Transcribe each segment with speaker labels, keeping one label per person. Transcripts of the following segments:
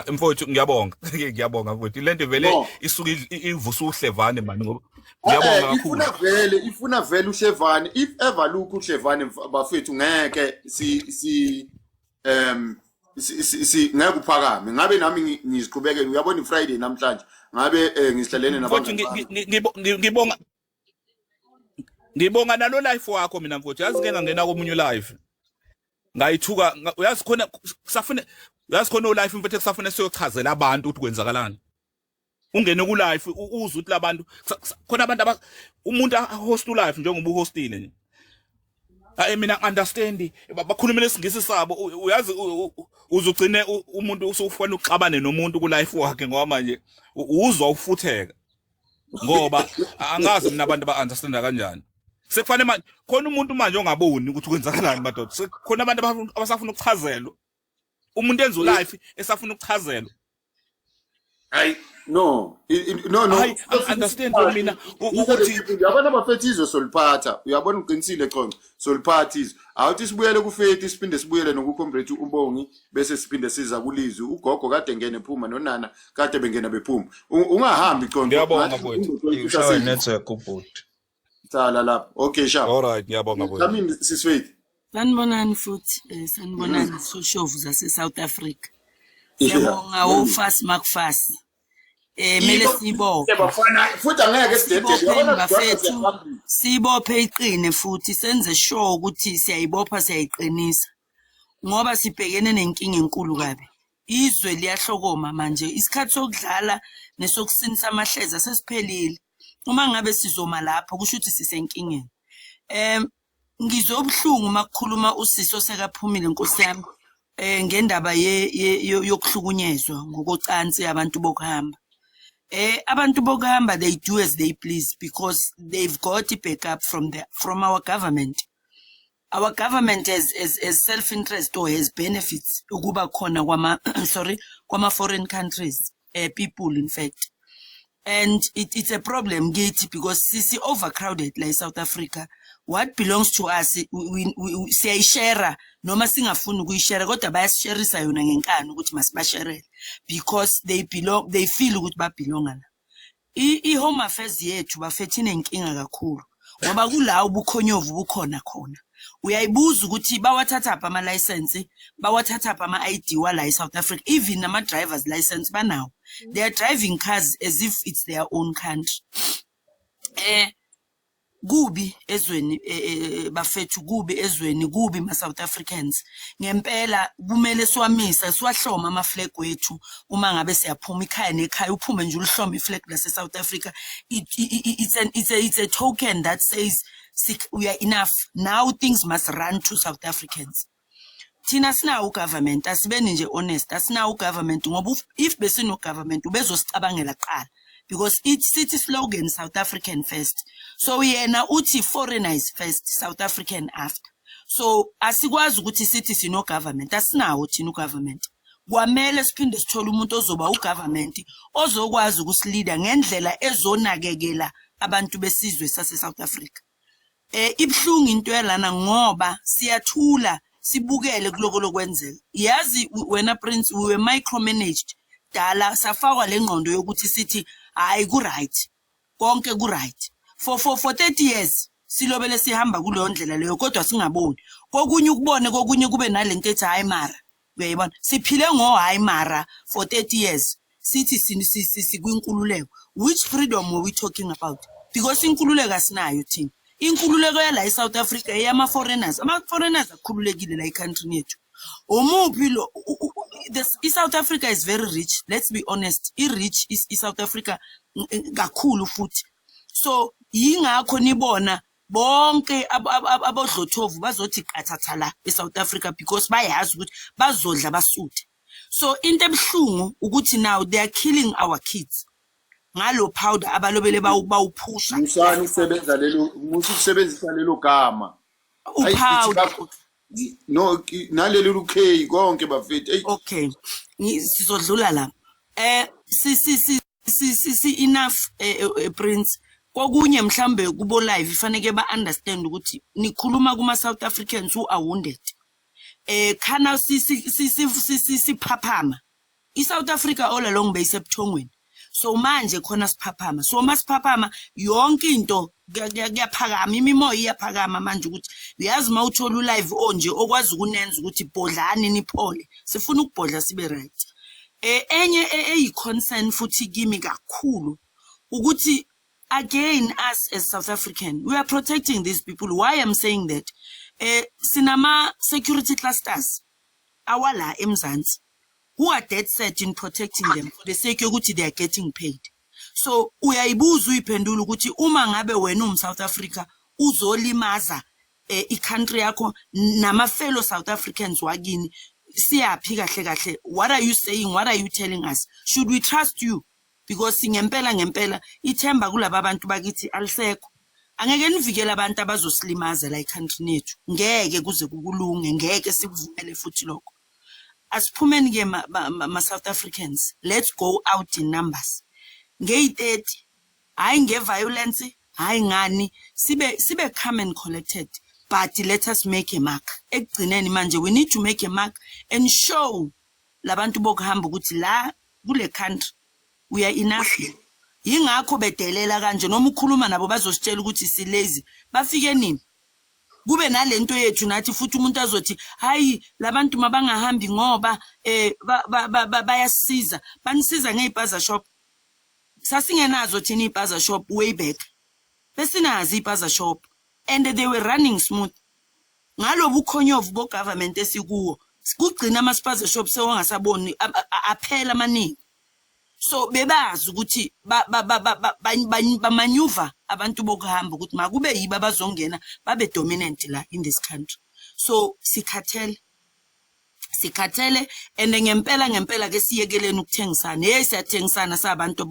Speaker 1: Ah, mfowethu, ngiyabonga, ngiyabonga mfowethu. Lento vele
Speaker 2: No.
Speaker 1: isuke ivusa uhlevane mani, ngoba ngiyabonga kakhulu.
Speaker 2: Ifuna vele uhlevane. If ever lokhu uhlevane, bafethu, ngeke si ngeke uphakame. Ngabe nami ngiziqhubekele, uyabona, iFriday namhlanje ngabe ngihlalene
Speaker 1: Mfowethu,
Speaker 2: nabangani bami.
Speaker 1: Ngibonga nalo live wakho. Mina mfowethu, yazi ke, ngangena komunye live, ngayithuka. Uyazi khona kusafune, uyazi khona u-live mfethu, kusafune siyochazela abantu ukuthi kwenzakalani. Ungene ku live, uzwe ukuthi labantu khona abantu aba umuntu a-host u-live njengoba uhostile nje. Hayi, mina understand, bakhulumela isingisi sabo. Uyazi, uzugcine umuntu usufuna uxabane nomuntu ku live wakhe, ngoba manje uzwa ufutheka, ngoba angazi mina abantu ba-understanda kanjani. Sekufanele manje khona umuntu manje ongaboni ukuthi kwenzakalani, madoda. Sekukhona abantu abasafuna ukuchazelwa, umuntu enza u-live esafuna ukuchazelwa.
Speaker 2: Hayi, no. No, no.
Speaker 1: Hayi, understand mina ukuthi
Speaker 2: Uyabona bafethu, izwe soliphatha. Uyabona, uqinisile Conco, soliphatha izwe. Awuthi sibuyele kufethi, siphinde sibuyele noku-comrade uBongi, bese siphinde siza kulizwi ugogo kade ngene ephuma, nonana kade bengena bephuma. Ungahambi Conco.
Speaker 1: Ngiyabonga,
Speaker 2: Ngathi
Speaker 1: mfowethu.
Speaker 3: Ushawe network ubhuti.
Speaker 2: Sala lapho. Okay, sharp.
Speaker 1: All right, ngiyabonga mfowethu.
Speaker 2: Come in, sis Faith.
Speaker 4: Sanibonani futhi, sanibonani soshovu zase South Africa. Siyabonga ofasi makufasi. Mele sibophe.
Speaker 2: Bafana, futhi angeke sidedele.
Speaker 4: Sibopheni
Speaker 2: Uyabona,
Speaker 4: bafethu.
Speaker 2: siyaphambili.
Speaker 4: Sibophe iqine futhi senze sure ukuthi siyayibopha, siyayiqinisa. Ngoba sibhekene nenkinga enkulu kabi. Izwe liyahlokoma manje, isikhathi sokudlala nesokusinisa amahleza sesiphelile. Uma ngabe sizoma lapho, kusho ukuthi sisenkingeni. Ngizwe ubuhlungu makukhuluma usisi osekaphumile, nkosi yami, ngendaba yokuhlukunyezwa ngokocansi abantu bokuhamba. Abantu bokuhamba, they do as they please because they've got backup from our government. Our government has self-interest or has benefits ukuba khona kwama, sorry, kwama foreign countries, people in fact. And it's a problem kithi because sisi overcrowded la eSouth Africa. What belongs to us, we siyayishare noma singafuni ukuyishare, kodwa bayasisharisa yona ngenkani ukuthi masibasharele because they belong, they feel ukuthi babelonga la. I-home affairs yethu bafethu inenkinga kakhulu, ngoba kula ubukhonyovu bukhona khona. Uyayibuza ukuthi bawathathaphi ama-license, bawathathaphi ama-ID wala e-South Africa? Even nama-drivers license banawo. They are driving cars as if it's their own country. Kubi ezweni, bafethu, kubi ezweni, kubi ma-South Africans ngempela. Kumele siwamisa, siwahloma ama-flag wethu uma ngabe siyaphuma ikhaya nekhaya. Uphume nje ulihlome i-flag lase-South Africa. It's a token that says we are enough now, things must run to South Africans. Thina sinawo ugovernment, asibeni nje honest, asinawo ugovernment, ngoba if besino government ubezosicabangela kuqala, because it sithi slogan, "South African first." So yena uthi foreigners first, South African after. So asikwazi ukuthi sithi sino government, asinawo thina ugovernment. Kwamele siphinde sithole umuntu ozoba ugovernment, ozokwazi ukusilida ngendlela ezonakekela abantu besizwe sase South Africa. Ibhlungu into yalana, ngoba siyathula sibukele kuloko lokwenzeka. Yazi wena Prince, we were micromanaged dala, safakwa le ngqondo yokuthi sithi hayi, ku right, konke ku right for 30 years. Silobele sihamba kuleyo ndlela leyo, kodwa singaboni kokunye, ukubone kokunye kube nalento ethi hayi mara. Uyayibona, siphile ngo hayi mara for 30 years, sithi sikwinkululeko. Which freedom were we talking about? Because inkululeko asinayo thina. Inkululeko yala eSouth Africa eyama-foreigners. Ama-foreigners akhululekile la e-country yethu. Umuphi lo i-South Africa is very rich, let's be honest. I-rich i-South Africa kakhulu futhi. So yingakho nibona bonke abodlothovu bazothi qathatha la eSouth Africa, because bayazi ukuthi bazodla basuthe. So into ebuhlungu ukuthi now they are killing our kids ngalo powder abalobele bawuphusha.
Speaker 2: Musani ukusebenza lelo, musu ukusebenzisa lelo gama. Ayi,
Speaker 4: Upowder.
Speaker 2: No, naleli lu-K konke bafethu. Eyi.
Speaker 4: Okay, sizodlula la. Si si si si si si enough, Prince. Kokunye mhlambe kubo live ifaneke ba understand ukuthi nikhuluma kuma South Africans who are wounded. Khana si si si si si siphaphama. I-South Africa all along beyisebuthongweni. So manje khona siphaphama, so masiphaphama yonke into kuyaphakama, imimoya iyaphakama manje ukuthi uyazi uma uthola ulive onje okwazi ukunenza ukuthi bhodlani niphole. Sifuna ukubhodla sibe right. Enye eyi-concern futhi kimi kakhulu ukuthi again, us as South African, we are protecting these people. Why I'm saying that, sinama security clusters awala eMzansi who are dead set in protecting them for the sake yokuthi they are getting paid. So uyayibuza, uyiphendula ukuthi uma ngabe wena um South Africa uzolimaza i-country yakho nama fellow South Africans wakini, siyaphi kahle kahle? What are you saying? What are you telling us? Should we trust you? Because ngempela ngempela ithemba kulaba bantu bakithi alisekho. Angeke nivikele abantu abazosilimaza la e-country yethu, ngeke kuze kukulunge, ngeke sikuvumele futhi lokho. Asiphumeni ke ma South Africans, let's go out in numbers ngeyi-30, hayi nge-violence, hayi ngani, sibe calm and collected, but let us make a mark. Ekugcineni manje we need to make a mark and show labantu bokuhamba ukuthi la kule country we are enough. Yingakho bedelela kanje, noma ukhuluma nabo bazositshela ukuthi silazy. Bafike nini kube nalento yethu nathi futhi? Umuntu azothi hayi, labantu mabangahambi ngoba bayasisiza. Banisiza ngezispaza shop. Sasingenazo thina izispaza shop way back, besinazo izispaza shop and they were running smooth. Ngalobu khonyovu bo government esikuwo, kugcina ama spaza shop sewangasaboni, aphela amaningi. So bebazi ukuthi bamanyuva abantu bokuhamba ukuthi makube yibo abazongena babe dominant la in this country. So sikhathele, sikhathele, and ngempela ngempela ke siyekeleni ukuthengisana. Hey, siyathengisana sabantu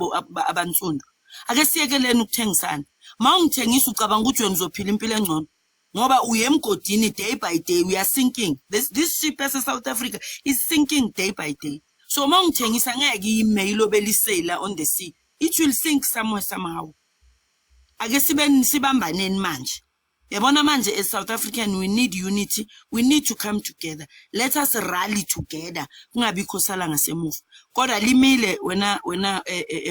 Speaker 4: abansundu, ake siyekeleni ukuthengisana. Mawungithengisa, ucabanga ukuthi wena uzophila impilo engcono ngoba uye emgodini day by day. We are sinking. This ship ese South Africa is sinking day by day. So mawungithengisa, ngeke ime ilobe lisela on the sea. It will sink somewhere somehow. Ake sibe sibambaneni manje. Yabona manje, as South African we need unity, we need to come together. Let us rally together, kungabikho sala ngasemuva. Kodwa limile wena,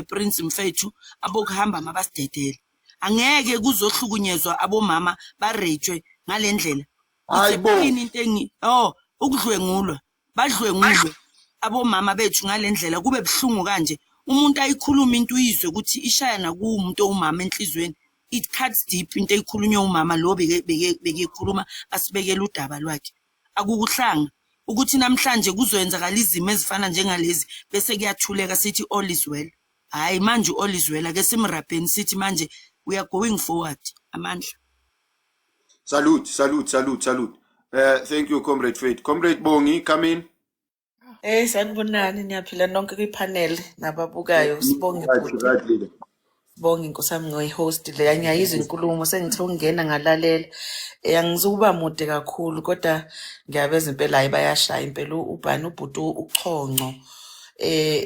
Speaker 4: Prince mfethu, abokuhamba mabasidedele. Angeke kuzohlukunyezwa abomama, barejwe ngalendlela.
Speaker 2: Hayi bo.
Speaker 4: Yini into engi oh ukudlwengulwa, badlwengulwe abomama bethu ngalendlela, kube buhlungu kanje. Umuntu ayikhuluma into, uyizwe ukuthi ishaya nakuwumuntu owumama enhliziyweni. It cuts deep into eyikhulunywa umama lo beke beke bekekhuluma, asibekele udaba lwakhe. Akukuhlanga ukuthi namhlanje kuzoyenzakala izimo ezifana njengalezi bese kuyathuleka, sithi all is well. Hayi, manje all is well, ake simrabheni, sithi manje we are going forward. Amandla.
Speaker 2: Salute, salute, salute, salute. Thank you, Comrade Faith. Comrade Bongi, come in.
Speaker 5: Sanibonani, niyaphila nonke kwipanel nababukayo. Sibonge bhuti.
Speaker 2: Right, leader.
Speaker 5: Sibonge inkosi yami ngoyi-host le. Ngiyayizwa inkulumo, sengithe ukungena ngalalela. Angizukuba mude kakhulu, kodwa ngiyabeza impela, hayi bayashaya impela ubhani ubhuti uchonco.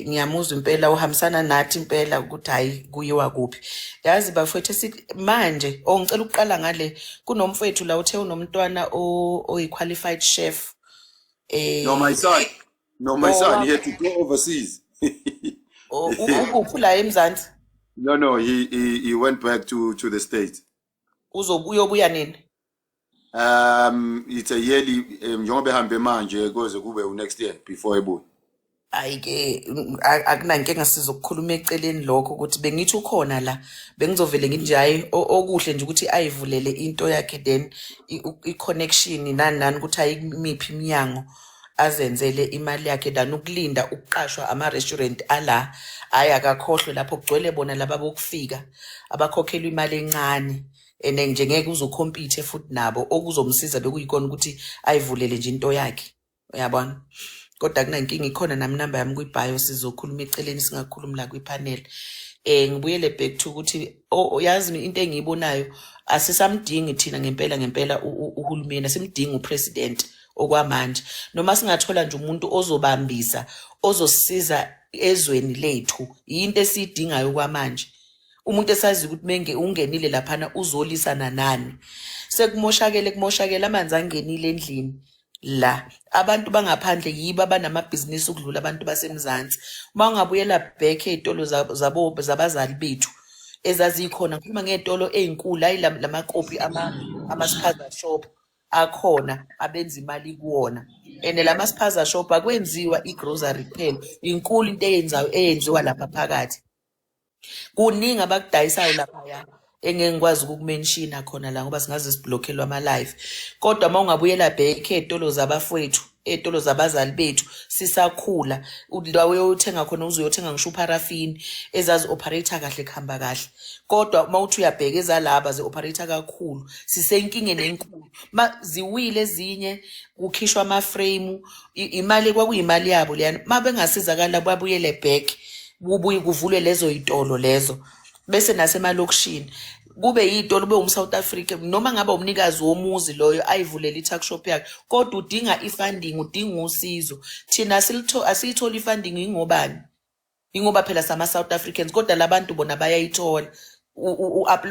Speaker 5: Ngiyamuzwa impela uhambisana nathi impela ukuthi hayi kuyiwa kuphi. Yazi bafowethu, manje oh ngicela ukuqala ngale kunomfowethu la uthe unomntwana oyi-qualified chef.
Speaker 2: No, my son. No, my
Speaker 5: Oh,
Speaker 2: son, he had to go overseas.
Speaker 5: Oh, ukuphi la eMzansi?
Speaker 2: No, he went back to the States.
Speaker 5: Uzobuya, ubuya nini?
Speaker 2: It's a yearly, njengoba ehambe manje koze kube next year before ebuya.
Speaker 5: Hayi-ke, akunankinga, sizokukhuluma eceleni lokho ukuthi bengithi ukhona la, bengizovele ngithi nje hhayi, okuhle nje ukuthi ayivulele into yakhe, then i-connection nani nani, ukuthi ayimiphi iminyango azenzele imali yakhe than ukulinda ukuqashwa ama-restaurant ala. Hhayi, akakhohlwe lapho kugcwele bona laba bokufika abakhokhelwa imali encane and nje ngeke uze u-compete futhi nabo. Okuzomsiza bekuyikona ukuthi ayivulele nje into yakhe, uyabona. Kodwa akunankinga, ikhona nami inamba yami kwi-bio, sizokhuluma eceleni, singakhulumi la kwipanel. Ngibuyele back to ukuthi yazi into engiyibonayo, asisamdingi thina ngempela ngempela uhulumeni, asimdingi upresident okwamanje. Noma singathola nje umuntu ozobambisa, ozosisiza ezweni lethu, yinto esiyidingayo kwamanje. Umuntu esaziyo ukuthi menge ungenile laphana uzolisana nani. Sekumoshakele, kumoshakele, amanzi angenile endlini. La abantu bangaphandle yibo abanamabhizinisi ukudlula abantu baseMzansi. Uma ungabuyela back ey'tolo zabo zabazali bethu ezazikhona, ngikhuluma ngey'tolo ey'nkulu, hhayi lamakopi ama-spaza shop akhona abenza imali kuwona. And lama spaza shop akwenziwa i-grocery kuphela, inkulu into eyenzayo eyenziwa lapha phakathi. Kuningi abakudayisayo laphaya engeke ngikwazi ukukumenshina khona la ngoba singaze siblokhelwe ama-live. Kodwa uma ungabuyela back ey'tolo zabafowethu, ey'tolo zabazali bethu sisakhula, la uyothenga khona uze uyothenga ngisho upharafini ezazi-operate kahle, kuhamba kahle. Kodwa uma uthi uyabheka ezalaba zi-operate kakhulu, sisenkingeni enkulu. Ma ziwile ezinye, kukhishwa ama-frame, imali kwakuyimali yabo leyana. Ma bengasizakala babuyele back, kubuye kuvulwe lezo yitolo lezo. Bese nasemalokishini kube yitolo, ube umSouth Africa noma ngabe umnikazi womuzi loyo ayivulele i-tuck shop yakhe, kodwa udinga i-funding, udinga usizo. Thina asiyitholi i-funding. Ingobani? Ingoba phela sama-South Africans, kodwa labantu bona bayayithola.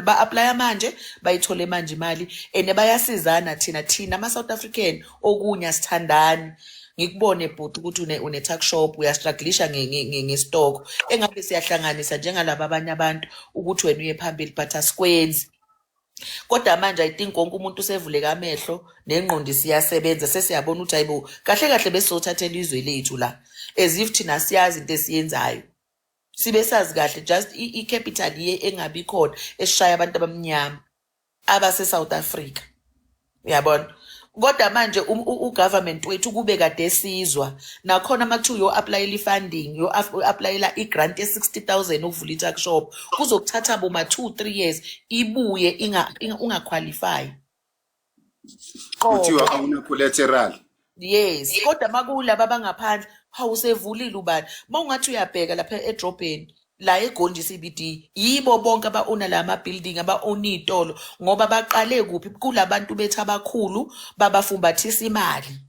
Speaker 5: Ba-applya manje, bayithole manje imali and bayasizana. Thina ama-South African okunye asithandani. Ngikubone bhuti ukuthi une-tuck shop, uyastrugglisha nge-stock, engabe siyahlanganisa njengalaba abanye abantu ukuthi wena uye phambili, but asikwenzi. Kodwa manje I think wonke umuntu usevuleka amehlo nengqondo isiyasebenza, sesiyabona ukuthi hayibo, kahle kahle besizothathela izwe lethu la, as if thina siyazi into esiyenzayo. Sibe sazi kahle, just i-capital ye engabi khona esishaya abantu abamnyama abase-South Africa, uyabona. Kodwa manje ugovernment wethu kube kade sizwa nakhona uma kuthiwa uyo-applyela i-funding, uyo-applyela i-grant ye-60 000 ukuvula i-tuck shop, kuzokuthatha boma 2-3 years ibuye ungaqualify.
Speaker 2: Kuthiwa awuna collateral.
Speaker 5: Yes, kodwa makulaba abangaphandle, hawu, usevulile ubani. Uma ungathi uyabheka lapha edrobheni la eGondi CBD, yibo bonke aba-owna la ma-building, aba-owna iy'tolo, ngoba baqale kuphi? Kulabantu bethu abakhulu babafumbathisa imali,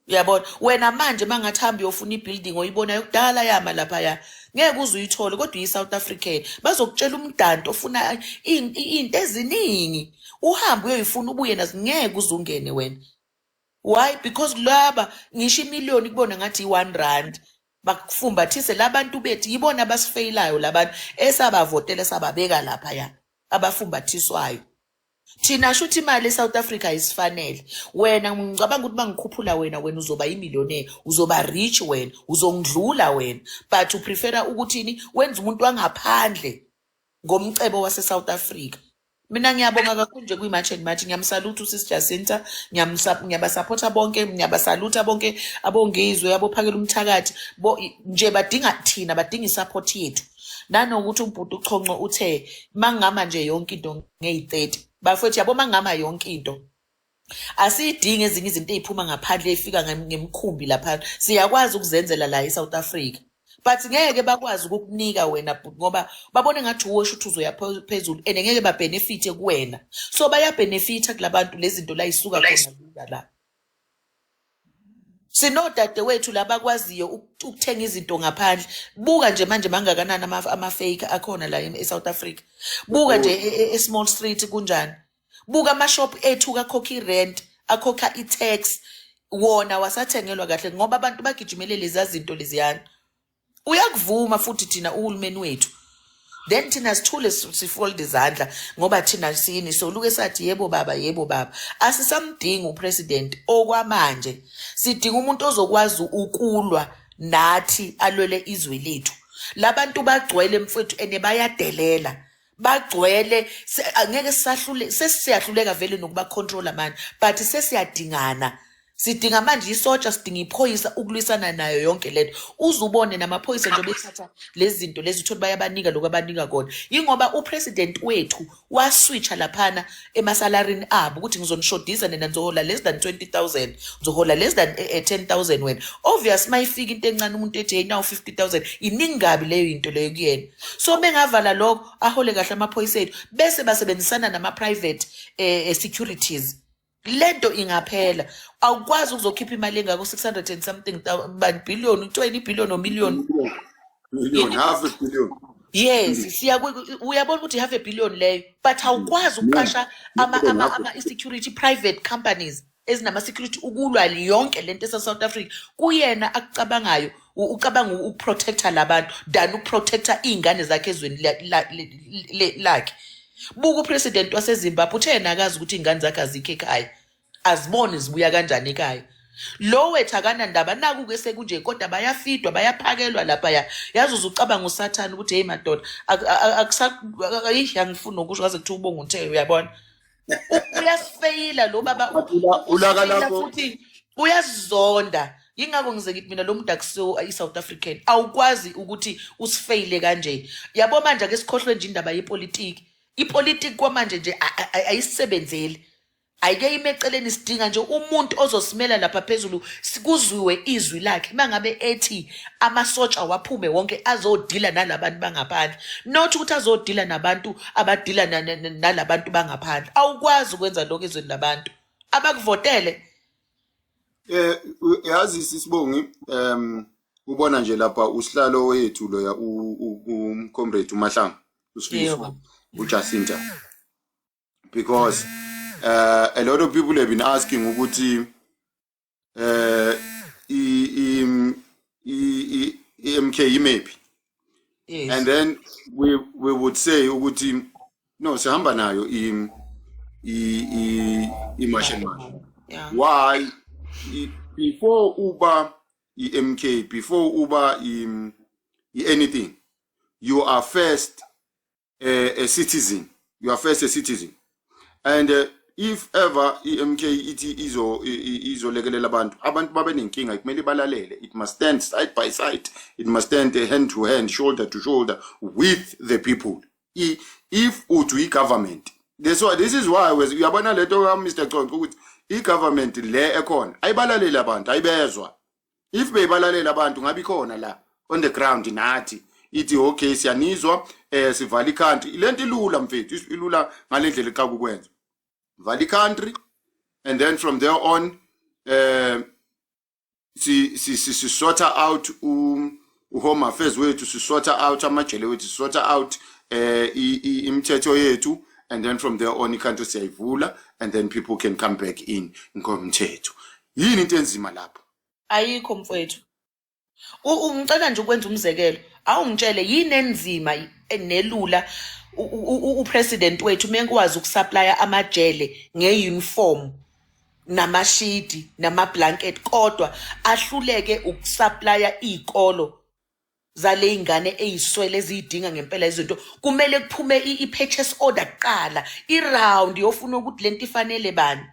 Speaker 5: uyabona. Wena manje mangathi hamba uyofuna i-building oyibonayo kudala yama laphaya, ngeke uze uyithole, kodwa uyi-South African, bazokutshela umdanto ofuna iy'nto eziningi, uhambe uyoyifuna ubuye nazo, ngeke uze ungene wena. Why? Because laba ngisho imiliyoni kubona ngathi i-R1, bakufumbathise. Labantu bethu yibona abasifeyilayo, labantu esabavotela sababeka laphaya abafumbathiswayo. Thina shuthi imali eSouth Africa ayisifanele. Wena ngicabanga ukuthi mangikhuphula wena, wena uzoba imillionaire, uzoba rich wena, uzongidlula wena, but uprefera ukuthini? Wenza umuntu wangaphandle ngomcebo wase-South Africa. Mina ngiyabonga kakhulu nje kwi-March and March. Ngiyamsalutha usisi Jacinta, ngiyabasaphotha bonke, ngiyabasalutha bonke abongizwe abophakela umthakathi bo nje. Badinga thina, badinga isupport yethu. Nanokuthi ubhuti uChonco uthe mangama nje yonke into ngeyi-30, bafowethu, yabo, mangama yonke into, asiyidingi ezinye izinto ey'phuma ngaphandle ey'fika ngemkhumbi lapha. Siyakwazi ukuzenzela la e-South Africa, but ngeke bakwazi ukukunika wena bhuti, ngoba babone ngathi uwe shuthi uzoya phezulu and ngeke babenefithe kuwena. So bayabenefitha kulabantu lezi zinto la isuka khona lula la. Sinodadewethu labakwaziyo ukuthenga izinto ngaphandle. Buka nje manje mangakanani ama-fake akhona la e-South Africa. Buka nje e-Small Street kunjani. Buka amashop ethu akhokha i-rent, akhokha i-tax, wona wasathengelwa kahle ngoba abantu bagijimele leza zinto leziyana. Uyakuvuma futhi thina uhulumeni wethu, then thina sithule, sifold izandla ngoba thina sini soluke sathi yebo baba, yebo baba. Asisamdingi upresident okwamanje, sidinga umuntu ozokwazi ukulwa nathi, alwele izwe lethu. Labantu bagcwele mfowethu ene bayadelela, bagcwele. Angeke sisahlule, sesiyahluleka vele nokuba control manje, but sesiyadingana. Sidinga manje isotsha, sidinga iphoyisa ukulwisana nayo yonke lento. Uze ubone namaphoyisa nje bethatha lezi zinto lezi, uthole bayabanika lokhu abanika kona, yingoba upresident wethu waswitcha laphana emasalarini abo ukuthi ngizonishodisa nina, nizohola less than 20 000, ngizohola less than 10 000 wena. Obvious, uma ifika into encane umuntu ethi hey, nawu 50 000, iningi kabi leyo into leyo kuyena. So bengavala lokho, ahole kahle amaphoyisa ethu, bese basebenzisana nama-private securities, lento ingaphela. Awukwazi ukuzokhipha imali engako, 600 and something billion, 20 billion or million.
Speaker 2: Million, half a billion.
Speaker 5: Yes, siya uyabona ukuthi half a billion leyo, but awukwazi ukuqasha
Speaker 2: Million,
Speaker 5: ama security private companies. ezinama-security ukulwa yonke lento ese-South Africa. Kuyena akucabangayo, ucabanga ukuprotecta labantu than ukuprotecta iy'ngane zakhe ezweni lakhe. Buka upresident waseZimbabwe, uthe yena akazi ukuthi iy'ngane zakhe azikho ekhaya, azibone zibuya kanjani ekhaya. Lo wethu akanandaba naku-ke sekunje, kodwa bayafidwa, bayaphakelwa laphaya. Yazi uze ucabanga usathane ukuthi heyi madoda, angifuni nokusho ngaze kuthiwa ubonga uthele, uyabona. Uyasifeyila lo baba,
Speaker 2: Ulaka
Speaker 5: usifeyila
Speaker 2: lakho.
Speaker 5: Futhi uyasizonda. Yingakho ngize ngithi mina lo muntu akusiwo i-South African. Awukwazi ukuthi usifeyile kanje. Yabo, manje ake sikhohlwe nje indaba yepolitiki. Ipolitiki kwamanje nje ayisebenzeli, ayike ime eceleni. Sidinga nje umuntu ozosimela lapha phezulu, kuzwiwe izwi lakhe mangabe ethi amasotsha waphume wonke azodila nalabantu bangaphandle, not ukuthi azodila nabantu abadila nalabantu bangaphandle. Awukwazi ukwenza lokho ezweni labantu abakuvotele.
Speaker 2: Yazi sisibongi, ubona nje lapha usihlalo wethu loya, umcomrade uMahlangu, uSifiso, uJacinta, because a lot of people have been asking ukuthi i i i i MK imephi, and then we would say ukuthi no, sihamba nayo i March and March. Why? Before uba i-MK, before uba i anything, you are first a citizen. You are first a citizen, and if ever i-MK ithi izo izolekelela abantu babe nenkinga, kumele balalele. It must stand side by side, it must stand hand to hand, shoulder to shoulder with the people. If uthi i-government, this is why uyabona lento ka Mr Conco ukuthi i-government le ekhona ayibalaleli abantu, ayibezwa. If beyibalalela abantu, ngabe ikhona la on the ground nathi, ithi okay, siyanizwa, sivala i-country. Lento ilula mfethu, ilula ngalendlela eqaka ukwenza. Vala i-country and then from there on si sort out u home affairs wethu, si sort out amajele wethu, si sort out imithetho yethu, and then from there on i-country siyayivula and then people can come back in ngomthetho. Yini into enzima lapho?
Speaker 5: Ayikho mfowethu. Ngicela nje ukwenza umzekelo. Awungitshele yini enzima nelula upresident wethu menkwazi ukusupplya amajele ngeuniform namashidi namablanket, kodwa ahluleke ukusupplya izikolo zale ingane eyiswele eziyidinga ngempela izinto? Kumele kuphume i-purchase order kuqala, i-round yofuna ukuthi lento ifanele bani.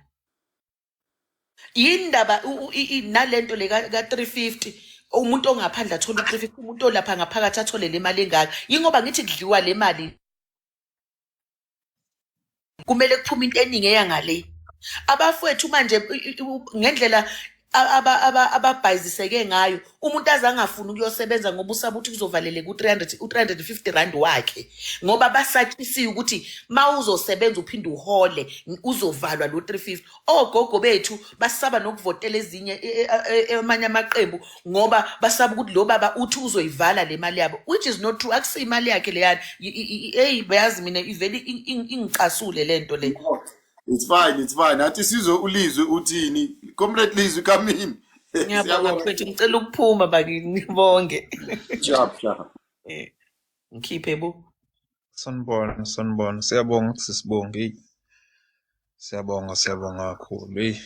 Speaker 5: Yindaba nalento le ka 350, umuntu ongaphandle athole u-350, umuntu olapha ngaphakathi athole le mali engaka? Yingoba ngithi kudliwa le mali, kumele kuphume into eningi eyangale. Abafowethu manje ngendlela ababhayiziseke ngayo, umuntu aze angafuni ukuyosebenza ngoba usaba ukuthi kuzovaleleka u-300, u-350 rand wakhe, ngoba basatshisiwe ukuthi ma uzosebenza uphinde uhole uzovalwa lo 350. Ogogo bethu basaba nokuvotela ezinye amanye amaqembu ngoba basaba ukuthi lo baba uthi uzoyivala le mali yabo, which is not true. Akusiyo imali yakhe leyana. Eyi, bayazi mina ivele ingicasule lento le.
Speaker 2: It's fine, it's fine. Athi sizwe uLizwi uthini. Comrade Lizwi, come in.
Speaker 5: Ngiyabonga.
Speaker 2: Siyabonga.
Speaker 5: Mfethu, ngicela ukuphuma bakini, ngibonge.
Speaker 2: Sharp, sharp.
Speaker 5: Ngikhiphe bo.
Speaker 3: Sanibona, sanibona. Siyabonga sisibonge. Eyi, siyabonga, siyabonga kakhulu. Eyi,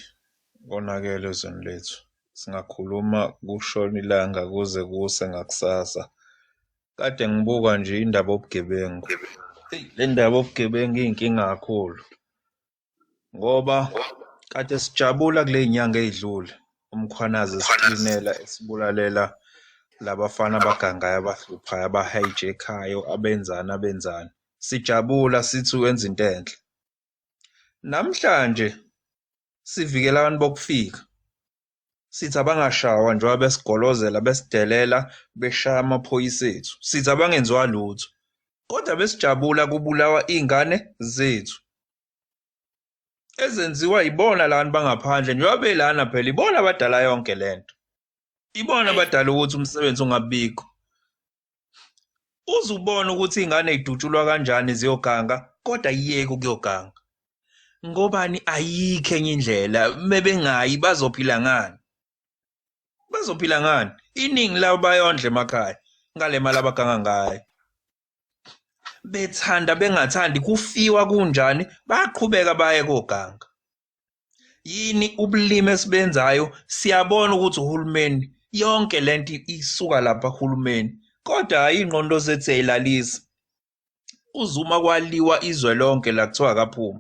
Speaker 3: konakele ezweni lethu. Singakhuluma kushona ilanga kuze kuse ngakusasa. Kade ngibuka nje indaba yobugebengu. Eyi, le ndaba yobugebengu iyinkinga kakhulu. Ngoba kade sijabula kule nyanga ey'dlule. UMkhwanazi esiklinela, esibulalela labafana abagangayo, abahluphayo, aba-hijack-ayo, abenzani abenzani. Sijabula sithi wenza into enhle. Namhlanje sivikela abantu bokufika. Sithi abangashawa njengoba besigolozela, besidelela, beshaya amaphoyisa ethu. Sithi abangenziwa lutho. Kodwa besijabula kubulawa iy'ngane zethu. Ezenziwa ibona labantu bangaphandle njengoba belana phela, ibona abadala yonke lento. Ibona abadala ukuthi umsebenzi ungabikho. Uze ubone ukuthi iy'ngane y'dutshulwa kanjani ziyoganga, kodwa ayiyeki ukuyoganga. Ngobani ayikho enye indlela mebengayi bazophila ngani? Bazophila ngani? Iningi labo bayondla emakhaya ngale mali abaganga ngayo. Bethanda bengathandi kufiwa kunjani bayaqhubeka baye koganga. Yini ubulima esibenzayo siyabona ukuthi uhulumeni yonke lento isuka lapha kuhulumeni kodwa hayi ingqondo zethu siyayilalisa. UZuma kwaliwa izwe lonke la kuthiwa akaphume.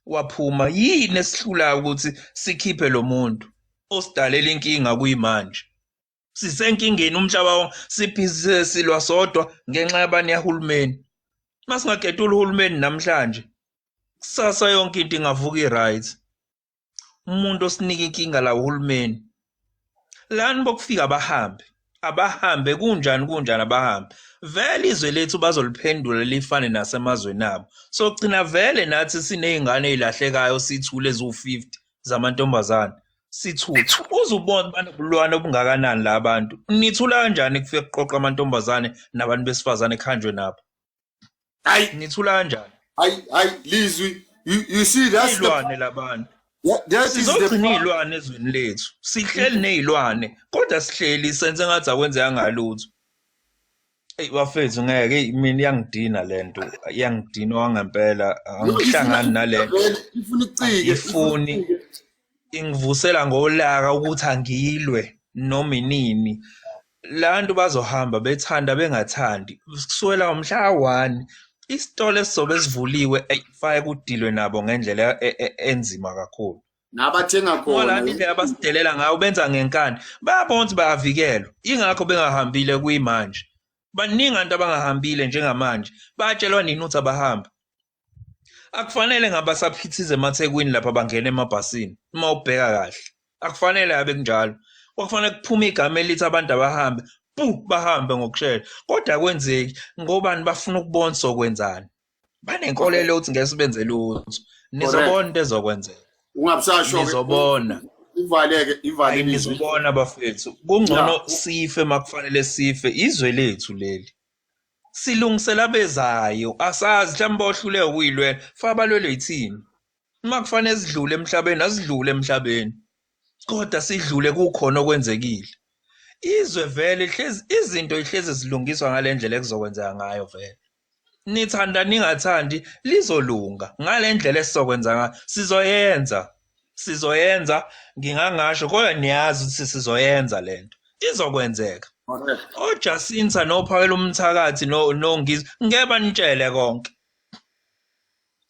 Speaker 3: Waphuma yini esihlulayo ukuthi sikhiphe lo muntu osidalela inkinga kuyimanje. Sisenkingeni umhlaba wonke sibhizi silwa sodwa ngenxa yabani yahulumeni. Masingagetula uhulumeni namhlanje kusasa yonke into ingavuka i-right. Umuntu osinika inkinga la uhulumeni. Lani bokufika abahambe. Abahambe kunjani kunjani abahambe. Vele izwe lethu bazoliphendula lifane nasemazweni abo. Sogcina vele nathi siney'ngane ey'lahlekayo sithule eziwu-50 zamantombazane. Sithule. Uze ubone banobulwane obungakanani la bantu. Nithula kanjani kufike kuqoqa amantombazane nabantu besifazane kuhanjwe nabo?
Speaker 2: Hayi
Speaker 3: nithula kanjani?
Speaker 2: Hayi hayi lizwi you see that's the
Speaker 3: Izilwane labantu.
Speaker 2: that is the
Speaker 3: Sizogcina izilwane ezweni lethu. Sihleli nezilwane kodwa sihleli senze ngathi akwenzeka ngalutho. Ey bafethu ngeke ey mina iyangidina lento iyangidina wangempela angihlangani nalento.
Speaker 2: Ifuna icike
Speaker 3: Ifuni ingivusela ngolaka ukuthi angilwe noma inini. Lantu bazohamba bethanda bengathandi kusukela umhla 1 isitolo esizobe sivuliwe fake kudilwe nabo ngendlela enzima kakhulu.
Speaker 2: Nabathenga khona.
Speaker 3: Ngoba indlela abasidelela ngayo benza ngenkani. Bayabona ukuthi bayavikelwa. Ingakho bengahambile kuyimanje. Baningi abantu abangahambile njengamanje. Batshelwa nini ukuthi abahambe. Akufanele ngabe saphithiza emaThekwini lapha bangena emabhasini uma ubheka kahle. Akufanele abe kunjalo. Kwakufanele kuphume igama elithi abantu abahambe, pu bahambe ngokushesha. Kodwa akwenzeki ngobani bafuna ukubona sokwenzani. Banenkolelo ukuthi ngeke sibenze lutho. Nizobona into ezokwenzeka.
Speaker 2: Ungabusasho ke.
Speaker 3: Nizobona.
Speaker 2: Ivaleke ivale
Speaker 3: nizobona bafethu. Kungcono sife makufanele sife izwe lethu leli. Silungisela bezayo asazi mhlawumbe bohluleka ukuyilwela fa balwelwe yithini. Uma kufanele sidlule emhlabeni asidlule emhlabeni. Kodwa sidlule kukhona okwenzekile. Izwe vele hlezi izinto ihlezi zilungiswa ngalendlela ekuzokwenzeka ngayo vele. Nithanda ningathandi lizolunga ngalendlela esizokwenza ngayo. Sizoyenza. Sizoyenza ngingangasho kodwa niyazi ukuthi sizoyenza lento. Izokwenzeka. OJacinta noPhakela umthakathi noNgizwe ngeke banitshele konke.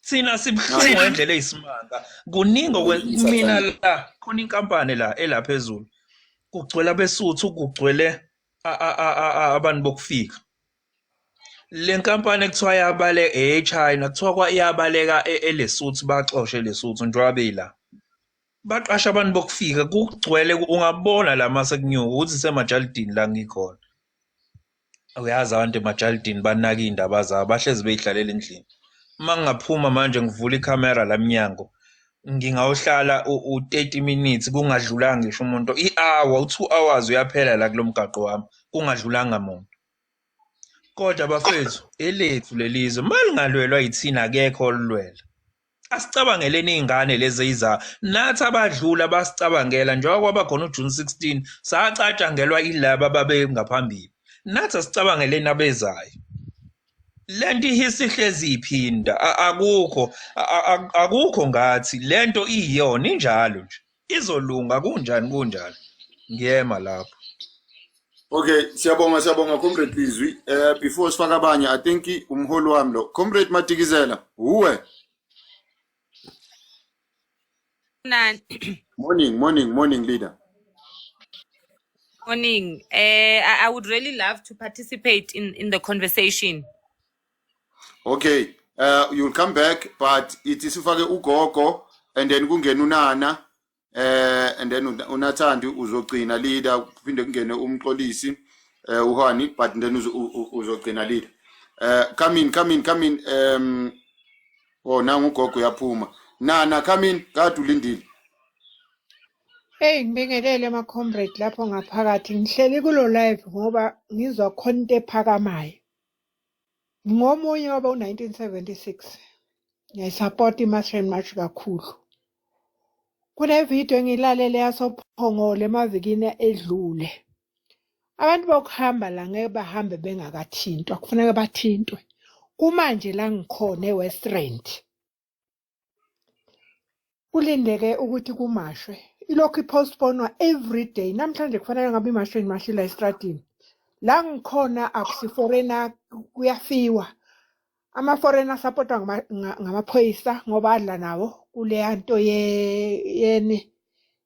Speaker 3: Thina sibuhlungu ngendlela eyisimanga. Kuningi mina la khona inkampani la elaphezulu. Kugcwele abeSuthu kugcwele abantu bokufika. Le nkampani ekuthiwa yabaleka eChina kuthiwa kwa iyabaleka eLesotho baxoshe eLesotho njengoba beyila. Baqasha abantu bokufika kugcwele ungabona la mase kunyuka ukuthi semajalidini la ngikhona. Uyazi abantu emajalidini banaka iy'ndaba zabo bahlezi beyihlalela endlini. Uma ngingaphuma manje ngivula ikhamera la mnyango ngingawuhlala u-30 minutes kungadlulanga ngisho umuntu i-hour u-2 hours uyaphela la kulo mgaqo wami kungadlulanga muntu. Kodwa bafethu elethu lelizwe malingalwelwa yithina akekho olulwela. Asicabangeleni izingane lezi ezizayo nathi abadlula basicabangela njengoba kwaba khona uJune 16 sacatshangelwa ilaba ababe ngaphambili. Nathi asicabangeleni abezayo. Lento ihisihlezi iphinda akukho akukho ngathi lento iyona injalo nje izolunga kunjani kunjalo ngiyema lapho.
Speaker 2: Okay siyabonga siyabonga Comrade Lizwi. Before sifaka abanye I think umholi wami lo Comrade Madikizela uwe. Morning morning morning leader.
Speaker 6: Morning. I would really love to participate in the conversation.
Speaker 2: Okay, you'll come back but it is ufake ugogo and then kungena unana and then uNathandi uzogcina leader kuphinde kungene umxolisi uHani but then uzogcina leader. Come in come in come in oh nangu ugogo uyaphuma. Nana come in kade ulindile.
Speaker 7: Hey ngibingelele ama comrade lapho ngaphakathi ngihleli kulo live ngoba ngizwa khona into ephakamayo. Ngomunye waba u1976. Ngiyayisapota i-March and March kakhulu. Kune video engiyilalele yasoPhongolo emavikini edlule. Abantu bokuhamba la ngeke bahambe bengakathintwa, kufuneka bathintwe. Kumanje la ngikhona eWest Rand. Kulindeke ukuthi kumashwe. Ilokhu i-postponwa every day. Namhlanje kufanele ngabe imasho imashila estradini. La ngikhona akusi-foreigner kuyafiwa. Ama-foreigner asapotwa ngamaphoyisa ngoba adla nawo kuleya nto yeni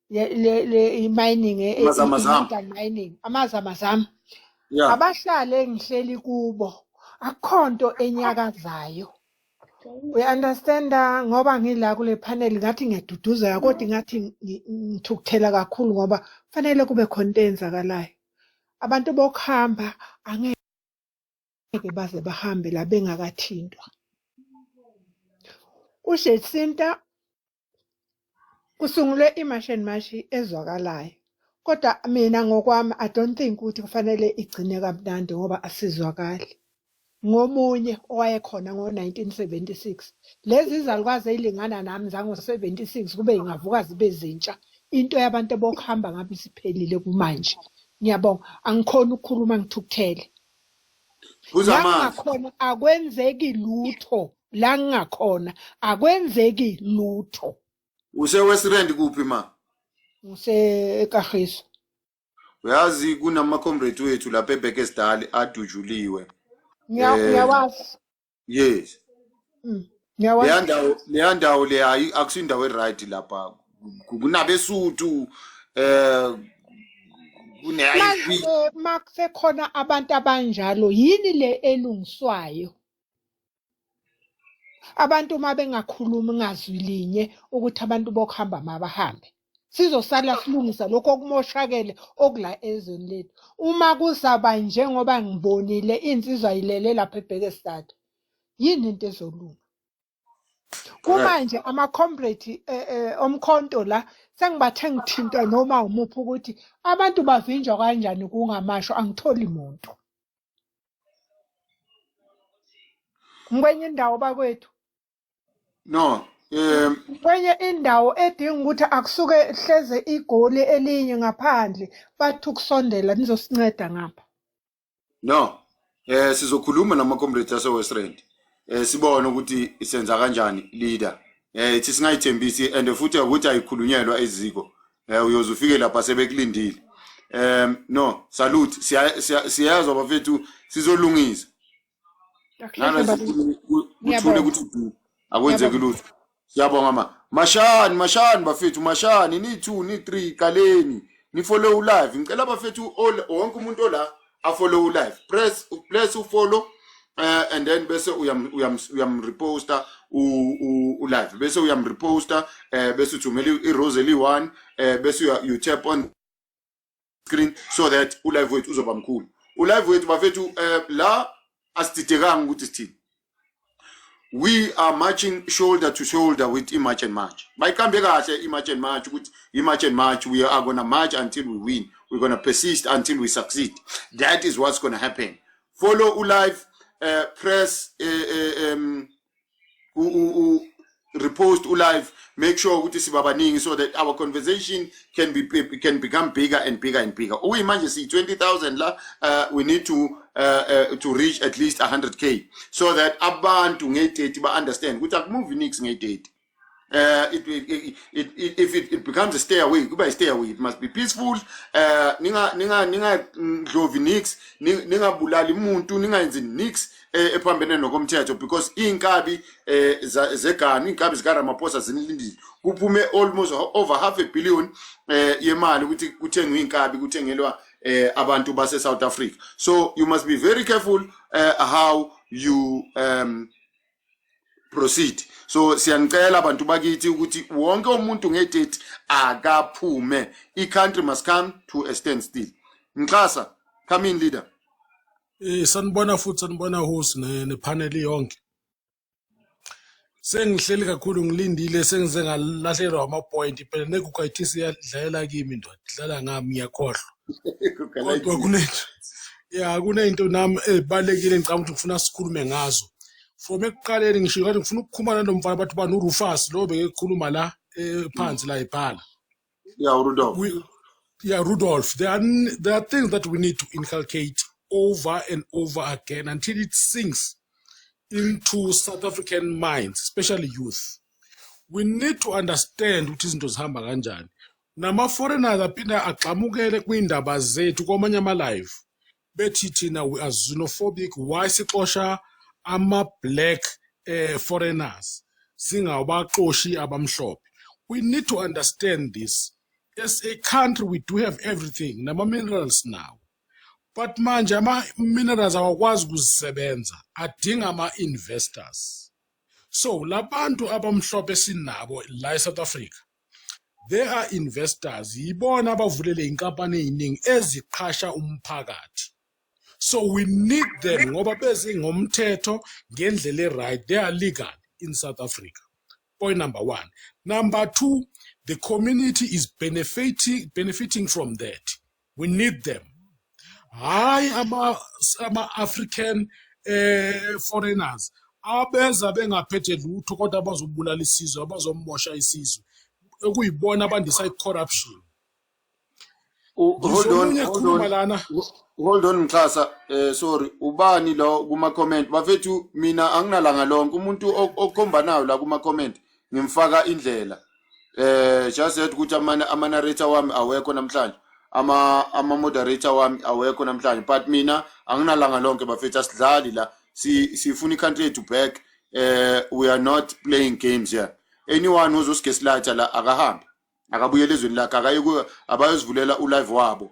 Speaker 7: i-mining
Speaker 2: Amazamazama.
Speaker 7: illegal mining amazamazama.
Speaker 2: Yeah.
Speaker 7: Abahlali engihleli kubo akukho nto enyakazayo. Uya-understanda ngoba ngila kule panel ngathi ngiyaduduzeka kodwa ngathi ngithukuthela kakhulu ngoba fanele kube khona into eyenzakalayo. Abantu bokuhamba angeke baze bahambe la bengakathintwa. UJacinta kusungulwe i-March and March ezwakalayo. Kodwa mina ngokwami I don't think ukuthi kufanele igcine kamnandi ngoba asizwakali. Ngomunye owayekhona ngo-1976. Lezi izalukazi ey'lingana nami zango-76 kube ingavuka zibe zintsha. Into yabantu abokuhamba ngabe isiphelile kumanje. Ngiyabonga, angikhoni ukukhuluma ngithukuthele.
Speaker 2: Phuza
Speaker 7: La
Speaker 2: amanzi.
Speaker 7: ngingakhona akwenzeki lutho. La ngingakhona akwenzeki lutho.
Speaker 2: Use West Rand kuphi ma?
Speaker 7: NgiseKagiso.
Speaker 2: Uyazi kunama comrade wethu lapha eBekesdal adujuliwe.
Speaker 7: Ngiyawazi.
Speaker 2: Yes.
Speaker 7: Ngiyawazi.
Speaker 2: Leya ndawo le akusindawo e-right lapha. Kunabesuthu kune
Speaker 7: Manje makusekhona abantu abanjalo yini le elungiswayo? Abantu uma bengakhulumi ngazwi linye ukuthi abantu bokuhamba mabahambe. Sizosala silungisa lokho okumoshakele okula ezweni lethu. Uma kuzaba njengoba ngibonile insizwa ilele lapha eBhekestad. Yini into ezolunga? Kumanje ama-comrade omkhonto la sengibathe ngithintwa noma umuphi ukuthi abantu bavinjwa kanjani kungamasho angitholi muntu. Ngikwenye indawo bakwethu.
Speaker 2: No,
Speaker 7: kwenye indawo edinga ukuthi akusuke hleze igoli elinye ngaphandle bathi ukusondela nizosinceda ngapha.
Speaker 2: No. Sizokhuluma nama comrades ase West Rand. Sibone ukuthi senza kanjani leader. Ithi singayithembisi and futhi ukuthi ayikhulunyelwa eziko. Uyoze ufike lapha sebekulindile. No, salute. Siyazwa bafethu sizolungisa. Nala kuthule ukuthi du akwenzeki lutho. Siyabonga ma. Mashani, mashani bafethu, mashani ni 2 ni 3 qaleni. Ni follow live. Ngicela bafethu wonke umuntu ola a follow live. Press u follow and then bese uyam reposta u live. Bese uyam reposta bese uthumela i rose eli 1 bese you tap on screen so that u live wethu uzoba mkhulu. U live wethu bafethu la asididekanga ukuthi sithini. We are marching shoulder to shoulder with i-March and March. Bayiqambe kahle i-March and March ukuthi i-March and March, we are going to march until we win. We're going to persist until we succeed. That is what's going to happen. Follow u-live, press repost u-live, make sure ukuthi siba baningi so that our conversation can become bigger and bigger and bigger. Uyimanje si 20,000 la, we need to reach at least 100K so that abantu nge-30 ba understand ukuthi akumove nix nge-30. If it becomes a stay away, kuba stay away, it must be peaceful. Ninga ndlovi nix, ningabulali umuntu, ningayenzi nix ephambene nokomthetho because inkabi zeganu, inkabi zika Ramaphosa zinilindile. Kuphume almost over $500 million yemali ukuthi kuthengwe inkabi, kuthengelwa abantu base South Africa. So you must be very careful how you proceed. So siyanicela abantu bakithi ukuthi wonke umuntu nge-30 akaphume. I-country must come to a standstill. Mxasa, come in leader.
Speaker 8: Sanibona futhi, sanibona host ne-panel yonke. Sengihleli kakhulu ngilindile, sengize ngalahlekelwa ama-point phela neGugayithisi iyadlalela kimi ndoda, idlala ngami ngiyakhohlwa. Kodwa kunento nami ezibalekile ngicabanga ukuthi ngifuna sikhulume ngazo. From ekuqaleni ngisho ngathi ngifuna ukukhuluma nalo mfana, bathi bani, uRufus lo bekekhuluma la phansi la ebhala.
Speaker 2: Yeah, Rudolph.
Speaker 8: Yeah, Rudolph. There are things that we need to inculcate over and over again until it sinks into South African minds, especially youth. We need to understand ukuthi izinto zihamba kanjani. Nama-foreigners aphinda agxamukele kwiy'ndaba zethu kwamanye ama-live, bethi thina we are xenophobic, why sixosha ama-black foreigners, singabaxoshi abamhlophe. We need to understand this. As a country we do have everything, nama-minerals now, but manje ama-minerals awakwazi ukuzisebenza, adinga ama-investors. So labantu abamhlophe sinabo la eSouth Africa, they are investors, yibona abavulele inkampani eziningi eziqhasha umphakathi. So we need them ngoba bezingomthetho ngendlela e-right, they are legal in South Africa. Point number one. Number two, the community is benefiting from that. We need them. Hayi ama-African foreigners abeza bengaphethe lutho, kodwa abazobulala isizwe, abazomosha isizwe, ekuyibona abandisa i-corruption.
Speaker 2: Hold on.
Speaker 8: Ngizomunye
Speaker 2: Hold
Speaker 8: khuluma
Speaker 2: on.
Speaker 8: lana.
Speaker 2: Hold on, Mxhasa. Sorry, ubani lo kuma comment? Bafethu, mina anginalanga lonke. Umuntu okhombanayo la kuma comment ngimfaka indlela. Just said ukuthi ama narrator wami awekho namhlanje, ama moderator wami awekho namhlanje, but mina anginalanga lonke, bafethu. Asidlali la, si sifuna i-country yethu back. We are not playing games here. Anyone ozosigaslighter la akahambe, akabuyele ezweni lakhe, akaye abayozivulela ulive wabo.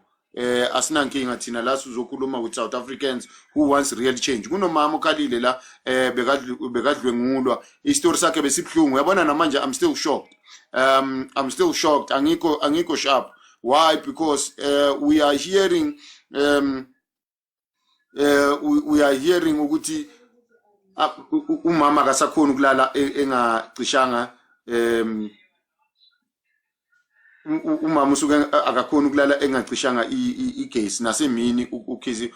Speaker 2: Asinankinga thina la, sizokhuluma with South Africans who wants real change. Kunomama okhalile la, bekadlwengulwa, isitori sakhe besibhlungu, uyabona. Namanje I'm still shocked, I'm still shocked, angikho sharp. Why? Because we are hearing ukuthi umama akasakhoni ukulala engacishanga, umama usuke akakhoni ukulala engacishanga igesi, nasemini ukhisi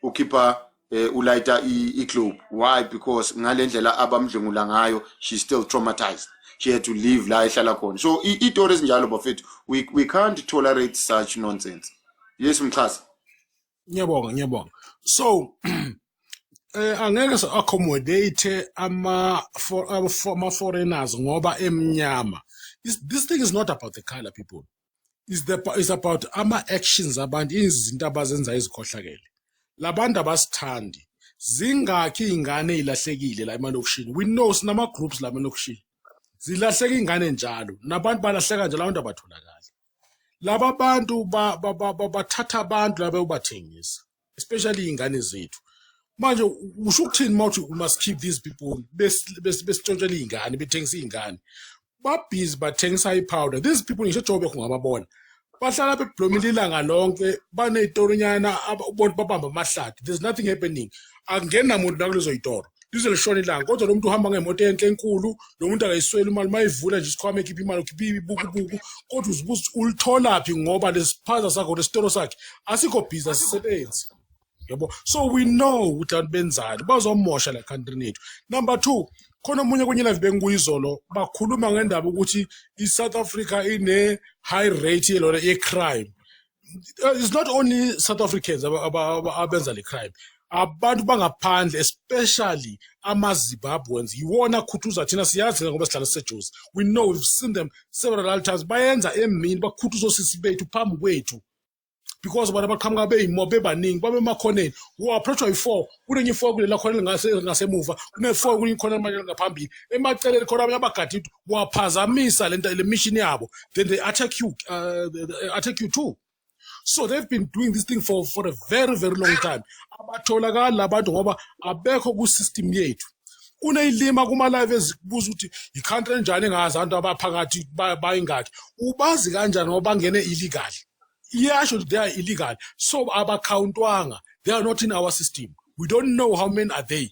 Speaker 2: ukhipha ulayita iglobe. Why? Because ngalendlela abamdlwengula ngayo, she's still traumatized. She had to leave la ehlala khona. So itori ezinjalo, bafethu, we can't tolerate such nonsense. Yes, Mxhasa.
Speaker 8: Ngiyabonga, ngiyabonga. So angeke si accommodate ama foreigners ngoba emnyama. This thing is not about the color, people. Is about ama actions abantu, izinto abazenza ezikhohlakele. Labantu abasithandi. Zingakhi izingane ezilahlekile la emalokishini? We know sinama groups la emalokishini. Zilahleka ingane njalo, nabantu balahleka njalo, abantu abatholakali. Laba bantu bathatha abantu laba beyobathengisa, especially iy'ngane zethu. Manje usho ukuthini uma uthi we must keep these people besitshontshela iy'ngane, bethengisa iy'ngane, babhizi bathengisa i-powder? These people, ngisho eJoburg ungababona, bahlala beblomile ilanga lonke, baney'toronyana, ubona babamba amahlathi. There's nothing happening, akungeni namuntu nakulezo y'toro lize lishona ilanga. Kodwa lo muntu uhamba ngemoto enhle enkulu, lo muntu akayisweli imali, mayivula nje isikhwama ekhipha imali, ukhipha ibukubuku, kodwa uzibuza ukuthi ulitholaphi, ngoba lesiphaza sakho, lesitoro sakhe asikho busy, asisebenzi, yabo. So we know ukuthi abantu benzani, bazomosha la country yethu. Number two, khona omunye kwenye live bengikuyizolo, bakhuluma ngendaba ukuthi i-South Africa ine high rate yelona ye-crime. It's not only South Africans abenza le crime, abantu bangaphandle, especially ama-Zimbabweans, yiwona akhuthuza. Thina siyazi ngoba sihlala siseJozi. We know, we've seen them several times, bayenza emini, bakhuthuza osisi bethu phambi kwethu, because bona baqhamuka beyimob, bebaningi, babe emakhoneni. U-approachwa yi-four, kunenye i-four kulela khona ngasemuva, kune-four kunye khona manje ngaphambili, emaceleni khona abanye abagadi. Waphazamisa lento, le mission yabo, then they attack you, they attack you too. So they've been doing this thing for a very, very long time. Abatholakali labantu ngoba abekho ku-system yethu. Kuney'lima kuma-live ezibuza ukuthi i-country enjani engazi abantu abaphakathi bayingakhi. Ubazi kanjani ngoba bangene illegal? Iyasho ukuthi they are illegal, so abakhawuntwanga, they are not in our system. We don't know how many are they.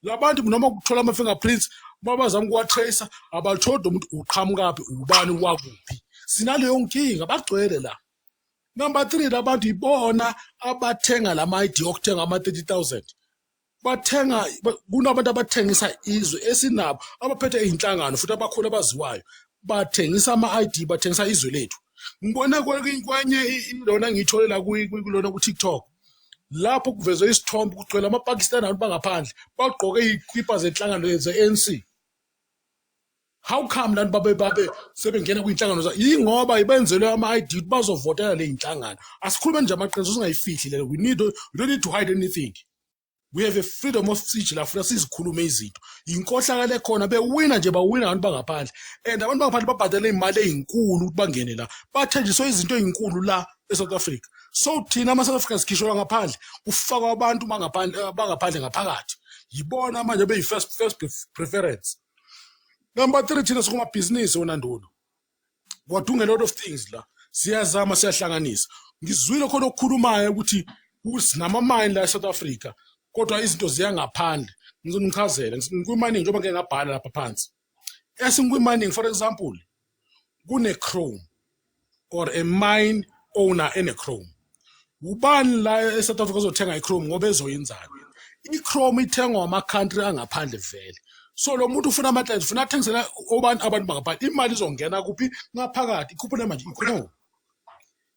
Speaker 8: Labantu noma kuthola ama-fingerprints, mabazama ukuwatracer, abatholi umuntu uqhamukaphi, ubani, wakuphi. Sinaleyo nkinga, bagcwele la. Number 3, labantu ibona abathenga lama ID okuthenga ama 30,000. Bathenga kunabantu abathengisa izwe esinabo, abaphethe iy'nhlangano futhi abakhulu abaziwayo, bathengisa ama-ID, bathengisa izwe lethu. Ngibone kwenye lona ngiyithole la kulona ku-TikTok, lapho kuvezwe isithombe kugcwele amaPakistan, abantu bangaphandle bagqoke iy'kibha zenhlangano ze-ANC. How come lantu babe sebengena kwiy'nhlangano yingoba benzelwe ama-ID ukuthi bazovotela le y'nhlangano. Asikhulume nje amaqiniso, singayifihli lelo. We don't need to hide anything. We have a freedom of speech la, funa sizikhulume izinto. Inkohlakalo ekhona, bewina nje, bawina abantu bangaphandle, and abantu bangaphandle babhadale iy'mali ey'nkulu ukuthi bangene la, bathenjiswe izinto ey'nkulu la e-South Africa. So thina ama-South Africans sikhishwa ngaphandle, kufakwa abantu bangaphandle ngaphakathi, yibona manje beyi-first first preference. Number 3, thina sikumabhizinisi wena Ndulo, we're doing a lot of things la, siyazama, siyahlanganisa. Ngizwile khona okukhulumayo ukuthi sinama-mine la e-South Africa, kodwa izinto ziya ngaphandle. Ngizonichazela ngikwi-mining, njengoba ngike ngabhala lapha phansi esingikwi-mining. For example, kune-chrome or a mine owner ene-chrome. Ubani la e-South Africa ozothenga i-chrome ngoba ezoyenzani? I-chrome ithengwa ama-country angaphandle vele. So lo muntu ufuna ama-clients, ufuna athengisela obani? Abantu bangaphandle. Imali izongena kuphi? Ngaphakathi. Ikhuphule manje i-economy.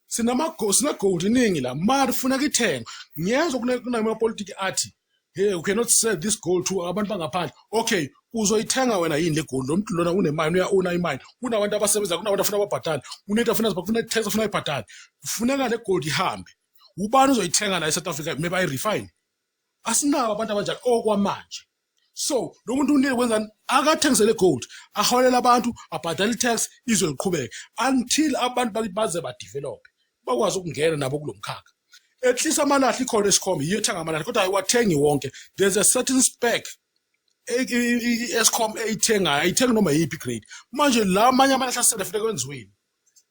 Speaker 8: Sine-gold iningi la, mari funeka ithengwe. Ngiyezwa kunamapolitiki athi, "Hey, you cannot sell this gold to abantu bangaphandle." Okay, uzoyithenga wena yini le gold? Lo muntu lona unemine, uya-owna imine, kunabantu abasebenza, kunabantu afuna babhadale, kunento afuna, kufuna tax, afuna ibhadale. Kufuneka le gold ihambe. Ubani uzoyithenga la e-South Africa maybe ayi-refine? Asinabo abantu abanjalo okwamanje. So lo muntu unike kwenzani? Akathengisele gold, aholela abantu, abhadale i-tax, izwe liqhubeke until abantu bakithi baze badevelop, bakwazi ukungena nabo kulo mkhakha. At least amalahle ikhona, Eskom yiyo ethenga amalahle, kodwa ayiwathengi wonke. There's a certain spec i-Eskom eyithengayo, ayithengi noma yiphi grade. Manje la amanye amalahle asele funeka kwenziweni?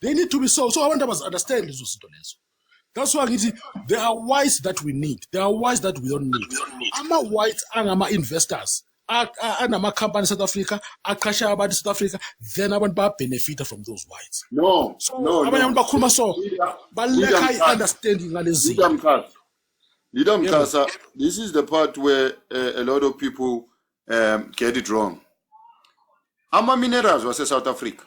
Speaker 8: They need to be sold. So abantu must understand lezo zinto lezo. That's why ngithi there are whites that we need, there are whites that we don't need. Ama-whites angama-investors anama-company South Africa, aqasha abantu South Africa, then abantu bayabenefita from those whites.
Speaker 2: No.
Speaker 8: So
Speaker 2: no.
Speaker 8: abanye
Speaker 2: No.
Speaker 8: abantu bakhuluma so balekha
Speaker 2: Leader.
Speaker 8: i-understanding ngalezi
Speaker 2: Leader
Speaker 8: zinto.
Speaker 2: Mkhasa. Leader
Speaker 8: Yebo.
Speaker 2: Mkhasa, this is the part where a lot of people get it wrong. Ama minerals was South Africa.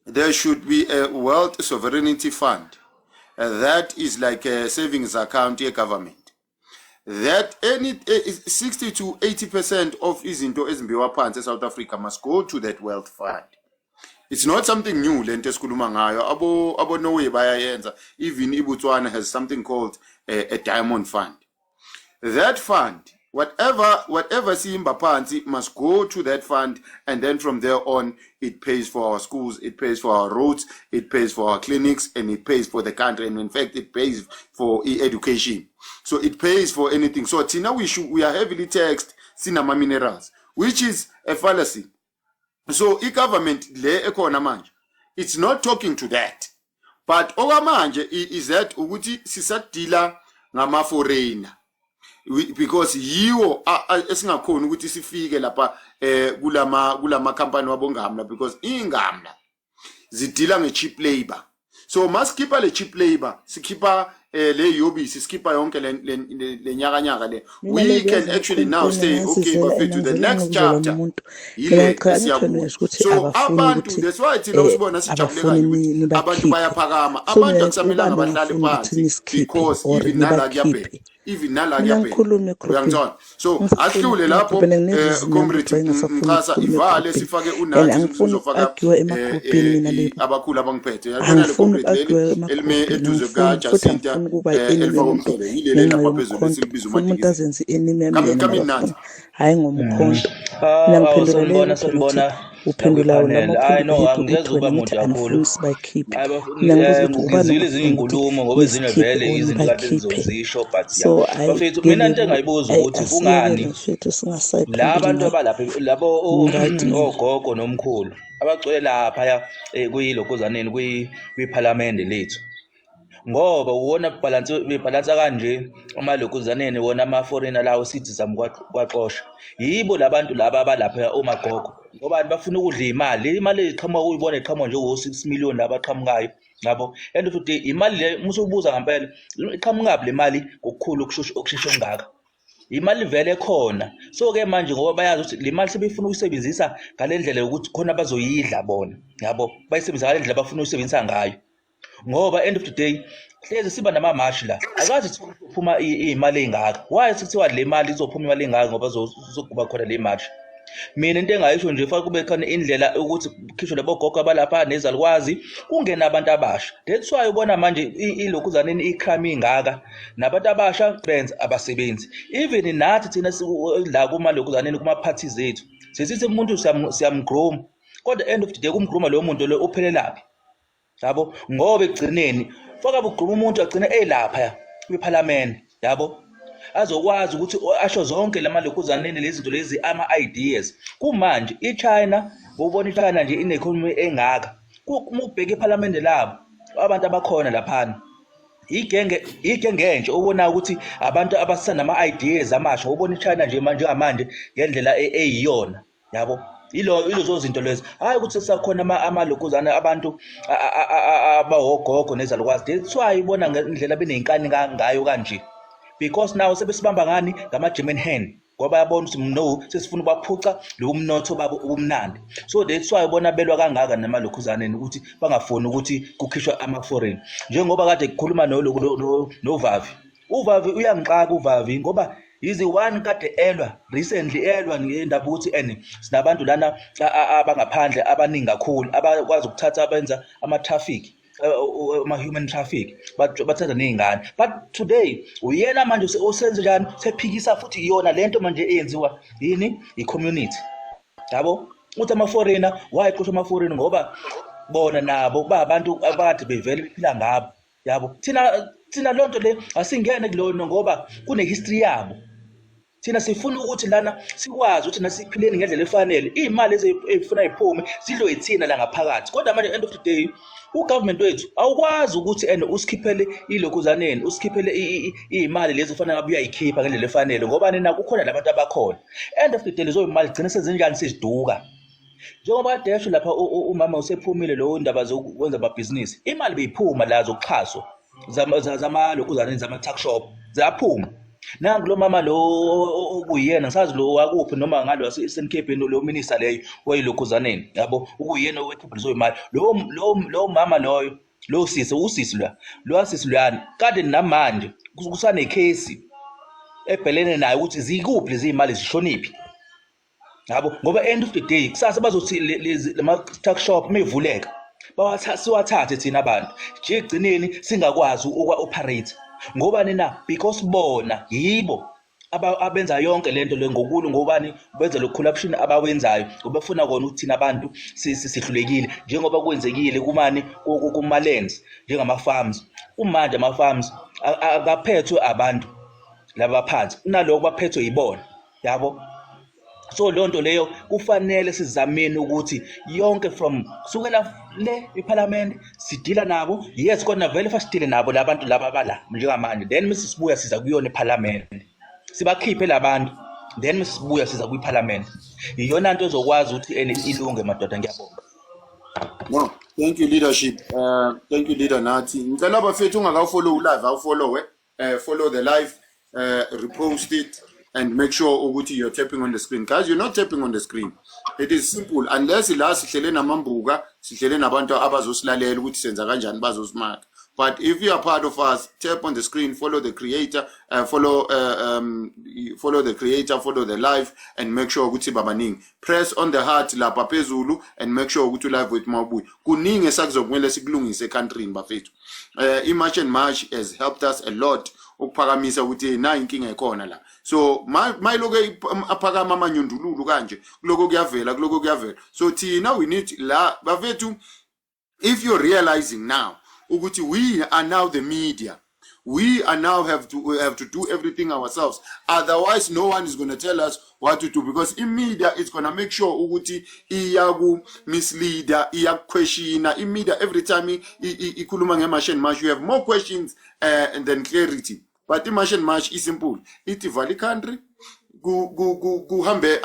Speaker 2: There should be a wealth sovereignty fund. That is like a savings account ye government. That any 60 to 80% of izinto ezimbiwa phansi eSouth Africa must go to that wealth fund. It's not something new lento esikhuluma ngayo. Abo Norway bayayenza. Even iBotswana has something called a diamond fund. That fund, whatever siyimba phansi must go to that fund, and then from there on it pays for our schools, it pays for our roads, it pays for our clinics, and it pays for the country, and in fact it pays for education. So it pays for anything. So thina we are heavily taxed sinama minerals, which is a fallacy. So i-government le ekhona manje, it's not talking to that, but okwamanje is that ukuthi sisadila ngama-foreigner because yiwo esingakhoni ukuthi sifike lapha kulama company wabongamla, because ingamla zidila nge-cheap labor. So masikhipha le cheap labor, sikhipha le yobisi, sikhipha yonke le nyakanyaka le, we can actually now say, okay bafethu, the next chapter yile esiyakuyo. So abantu, that's why thina usibona sijabule kanje ukuthi abantu bayaphakama, abantu akusamelanga bahlale phansi, because even nala kuyabheka, even nala kuyabheka, uyangithola? So ahlule lapho, comrade Mxhasa, ivale sifake unathi, sizofaka abakhulu abangiphethe. Yabona le comrade leli elime eduze kukaJacinta, elifaka umqhele, yileli lapha phezulu esilibiza
Speaker 9: umuntu azenze i-enemy yami yena
Speaker 2: uMadikizela.
Speaker 9: Hhayi ngomkhonto. Mina ngiphendula
Speaker 10: Sanibona, sanibona.
Speaker 9: Uphendula wona
Speaker 10: Hayi no,
Speaker 9: uma
Speaker 10: angeke
Speaker 9: uphendula
Speaker 10: uba
Speaker 9: wena
Speaker 10: mude
Speaker 9: ngithi
Speaker 10: kakhulu.
Speaker 9: anifuni sibakhiphe.
Speaker 10: Hayi
Speaker 9: Mina ngibuza ukuthi ubani
Speaker 10: ngizwile ezinye
Speaker 9: ongafuni ukuthi
Speaker 10: iy'nkulumo ngoba ezinye
Speaker 9: nisikhiphe
Speaker 10: vele
Speaker 9: or
Speaker 10: izinto kade
Speaker 9: nibakhiphe.
Speaker 10: ngizozisho, but ya
Speaker 9: So hhayi
Speaker 10: bafethu, mina into
Speaker 9: ke
Speaker 10: engayibuza
Speaker 9: hhayi
Speaker 10: ukuthi
Speaker 9: asiyekele
Speaker 10: kungani
Speaker 9: mfethu singasayi
Speaker 10: la
Speaker 9: phambili
Speaker 10: bantu
Speaker 9: ngayo.
Speaker 10: abalapha labo
Speaker 9: Ngi-right mina.
Speaker 10: ogogo nomkhulu abagcwele laphaya kuyilokhuzaneni kwiphalamende lethu, ngoba uwona balance bebhalansa kanje amalokhuzaneni wona ama-foreigner lawo sithi zama kwaxosha yibo labantu laba abalapha omagogo, ngoba bafuna ukudla imali. Imali eqhamuka kuyibona, iqhamuka nje wo-6 million laba aqhamukayo yabo. End of the day imali le uma usubuza ngampela iqhamukaphi le mali ngokukhulu ukushesha okungaka? Imali vele khona. So ke manje ngoba bayazi ukuthi le mali sebefuna ukuyisebenzisa ngale ndlela yokuthi khona bazoyidla bona, yabo, bayisebenzisa ngale ndlela abafuna ukuyisebenzisa ngayo. Ngoba end of the day hlezi siba namamashi la, akazi kuphuma iy'mali ey'ngaka. Why sekuthiwa le mali izophuma imali engaka? Ngoba zokuba khona le march. Mina into engayisho nje, fake kube khona indlela ukuthi kukhishwe labo gogo abalapha nezalukwazi, kungene abantu abasha. That's why ubona manje ilokhuzaneni i-crime ingaka, nabantu abasha benza abasebenzi. Even nathi thina la kumalokhuzaneni kuma-parties ethu sesithi umuntu siyamgroom, kodwa end of the day kumgrooma loyo muntu lo uphelelaphi, yabo? Ngoba ekugcineni faka bugruma umuntu agcine elapha kwiphalamende, yabo, azokwazi ukuthi asho zonke lamalokhuzaneni lezi zinto lezi, ama-ideas. Kumanje iChina, ubona iChina nje ine-economy engaka, uma ubheka iphalamende labo, abantu abakhona laphana igenge, igenge entsha, ubona ukuthi abantu abasanama-ideas amasha. Ubona iChina nje manje njengamanje ngendlela eyiyona, yabo, ilo ilezo zinto lezo. Hayi ukuthi sesakhona amalokhuzana abantu abawogogo nezalukwazi. That's why ibona ngendlela beney'nkani ngayo kanje, because now sebesibamba ngani? Ngama-German hand, ngoba bayabona ukuthi no, sesifuna ukubaphuca lo mnotho babo ubumnandi. So that's why ubona belwa kangaka namalokhuzaneni ukuthi bangafuni ukuthi kukhishwe ama-foreign, njengoba kade kukhuluma noVavi. UVavi uyangixaka uVavi, ngoba yizi one kade elwa recently, elwa ngendaba ukuthi and sinabantu lana abangaphandle abaningi kakhulu abakwazi ukuthatha, abenza ama-traffic, ama-human traffic, bathatha ney'ngane. But today uyena manje usenze njani? Sephikisa futhi iyona lento manje eyenziwa yini? I-community, yabo, uthi ama-foreigner, wayexosha ama-foreigner ngoba bona nabo ba abantu abakade bevele bephila ngabo, yabo. Thina loo nto le asingene kulona ngoba kune-history yabo. Thina sifuna ukuthi lana sikwazi ukuthi nasiphileni ngendlela efanele, iy'mali ey'funa y'phume zidliwe yithina la ngaphakathi. Kodwa manje end of the day ugovernment wethu awukwazi ukuthi and usikhiphele ilokhuzaneni, usikhiphele iy'mali lezi ofanele ngabe uyayikhipha ngendlela efanele, ngoba nina kukhona labantu abakhona. End of the day lezo y'mali zigcine sezinjani? Seziduka, njengoba kade esho lapha umama usephumile lo ndaba zokwenza amabhizinisi. Imali beyiphuma la zokuxhaswa zamalokhuzaneni, zama-tuck shop, ziyaphuma. Nangu lo mama lo okuyena, ngisazi lo wakuphi noma ngalo wase-Eastern Cape, lo minister leyo wayilokhuzaneni, yabo, ukuyena owekhipha lezo imali. Lo mama loyo, lo sisi, usisi lo, lo sisi loyana kade namanje kusanekhesi ebhelene naye ukuthi zikuphi lezi imali, zishoniphi, yabo. Ngoba end of the day kusasa bazothi lezi lama tuck shop mevuleka siwathathe thina abantu nje, egcineni singakwazi ukwa-operate. Ngobani na? Because bona yibo abenza yonke lento le ngokulo. Ngobani benza lo corruption abawenzayo? Ngoba bafuna kona ukuthi thina abantu sihlulekile, njengoba kwenzekile kumani, kuma-lands njengama-farms. Kumanje ama-farms akaphethwe abantu laba phansi, kunaloko baphethwe yibona, yabo. So leyo nto leyo kufanele sizameni ukuthi yonke from kusukela le ephalamende sidila nabo, yes, kodwa vele fa sidile nabo labantu laba abala njengamanje. Then mase sibuya siza kuyona ephalamende, sibakhiphe labantu, then mase sibuya siza kwiphalamende. Iyona nto ezokwazi ukuthi ene ilunge, madoda. Ngiyabonga.
Speaker 2: No, thank you, leadership. Thank you, leader Nathi. Ngicela bafethu ungakafollow live, awufollow follow the live, repost it and make sure ukuthi you're tapping on the screen. Guys, you're not tapping on the screen. It is simple. Unless la sihlele namambuka, sihlele nabantu abazosilalela ukuthi senza kanjani, bazosimaka. But if you are part of us, tap on the screen, follow the creator, follow the creator, follow the live, and make sure ukuthi babaningi. Press on the heart lapha phezulu and make sure ukuthi live with mawubuye. Kuningi esakuzokumele sikulungise ecountryini, bafethu. I-March and March has helped us a lot ukuphakamisa ukuthi na inkinga ekhona la. So mayiloke aphakama amanyundululu kanje, kuloko kuyavela, kuloko kuyavela. So thina we need la, bafethu, if you're realizing now ukuthi we are now the media, we are now have to, we have to do everything ourselves, otherwise no one is going to tell us what to do, because i-media is going to make sure ukuthi iyaku-misleada, iyakuquestiona. I-media every time ikhuluma nge-March and March, you have more questions and then clarity. But i-March and March is simple, ithi vala i-country, kuhambe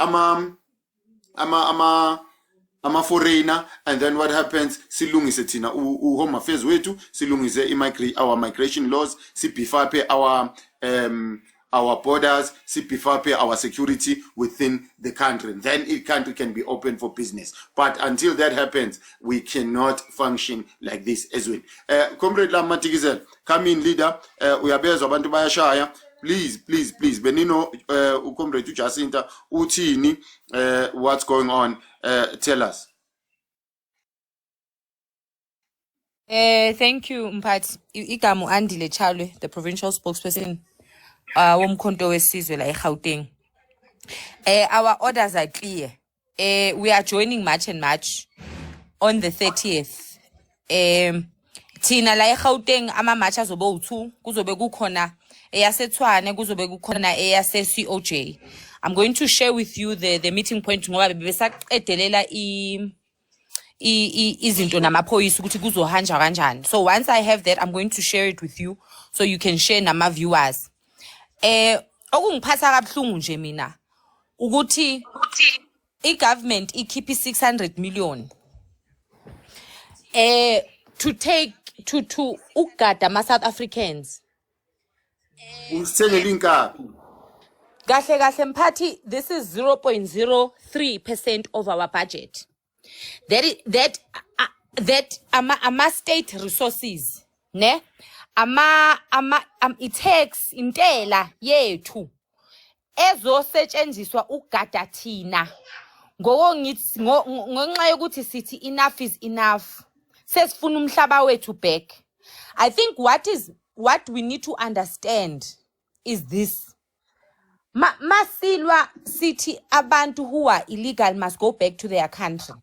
Speaker 2: ama foreigner, and then what happens, silungise thina u-home affairs wethu, silungise our migration laws, sibeef up our um our borders, si-beef up our security within the country. Then the country can be open for business. But until that happens, we cannot function like this as well. Comrade Lam Madikizela, come in leader. Uyabezwa abantu bayashaya. Please, please, please. Benino uComrade uJacinta uthini, what's going on? Tell us.
Speaker 6: Thank you Mphathi. Igama uAndile Chalwe, the provincial spokesperson woMkhonto weSizwe la eGauteng. Our orders are clear. We are joining March and March on the 30th. Thina la eGauteng ama march azobe u2, kuzobe kukhona eyaseTshwane, kuzobe kukhona eyase COJ. I'm going to share with you the meeting point ngoba bebesaqedelela i izinto namaphoyisa ukuthi kuzohanjwa kanjani. So once I have that, I'm going to share it with you so you can share nama viewers. Okungiphatha kabuhlungu nje mina ukuthi i-government ikhiphe 600 million to take to ukugada ama South Africans.
Speaker 2: Usithengele inkabi.
Speaker 6: Kahle kahle mphathi, this is 0.03% of our budget. That is, that ama state resources, ne? Ama i-tax, intela yethu ezosetshenziswa ukugada thina. Ngoko ngithi ngenxa yokuthi sithi enough is enough. Sesifuna umhlaba wethu back. I think what we need to understand is this. Masilwa sithi abantu who are illegal must go back to their country.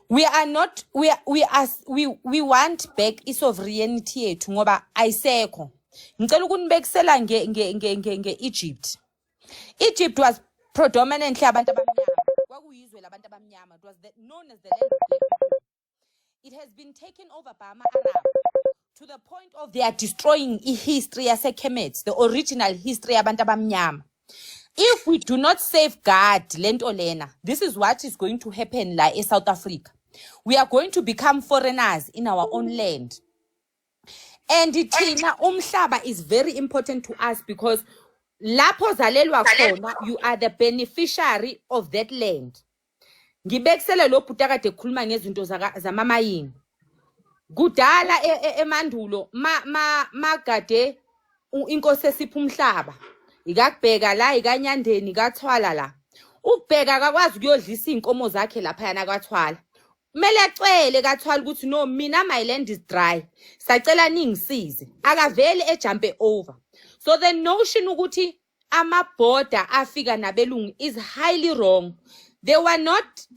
Speaker 6: We are not, we are, we are, we want back isovereignty yethu ngoba ayisekho. Ngicela ukunibekisela nge Egypt. Egypt was predominantly abantu abamnyama. Kwakuyizwe labantu abamnyama. It was known as the land of black people. It has been taken over by ama-Arab to the point of they are destroying i-history yaseKemet, the original history yabantu abamnyama. If we do not safeguard lento lena, this is what is going to happen la e-South Africa. We are going to become foreigners in our own land. And thina umhlaba is very important to us because lapho zalelwa khona, you are the beneficiary of that land. Ngibekisele lo bhuti akade ekhuluma ngezinto zamamayini. Kudala emandulo magade inkosi esipha umhlaba, ikakubheka la, ikanyandeni, ikathwala la. Ukubheka akakwazi ukuyodlisa iy'nkomo zakhe laphayana kwathwala. Kumele acele kathwala ukuthi no, mina my land is dry, sacela ningisize. Akaveli ejumpe over. So the notion ukuthi amabhoda afika nabelungu is highly wrong. They were not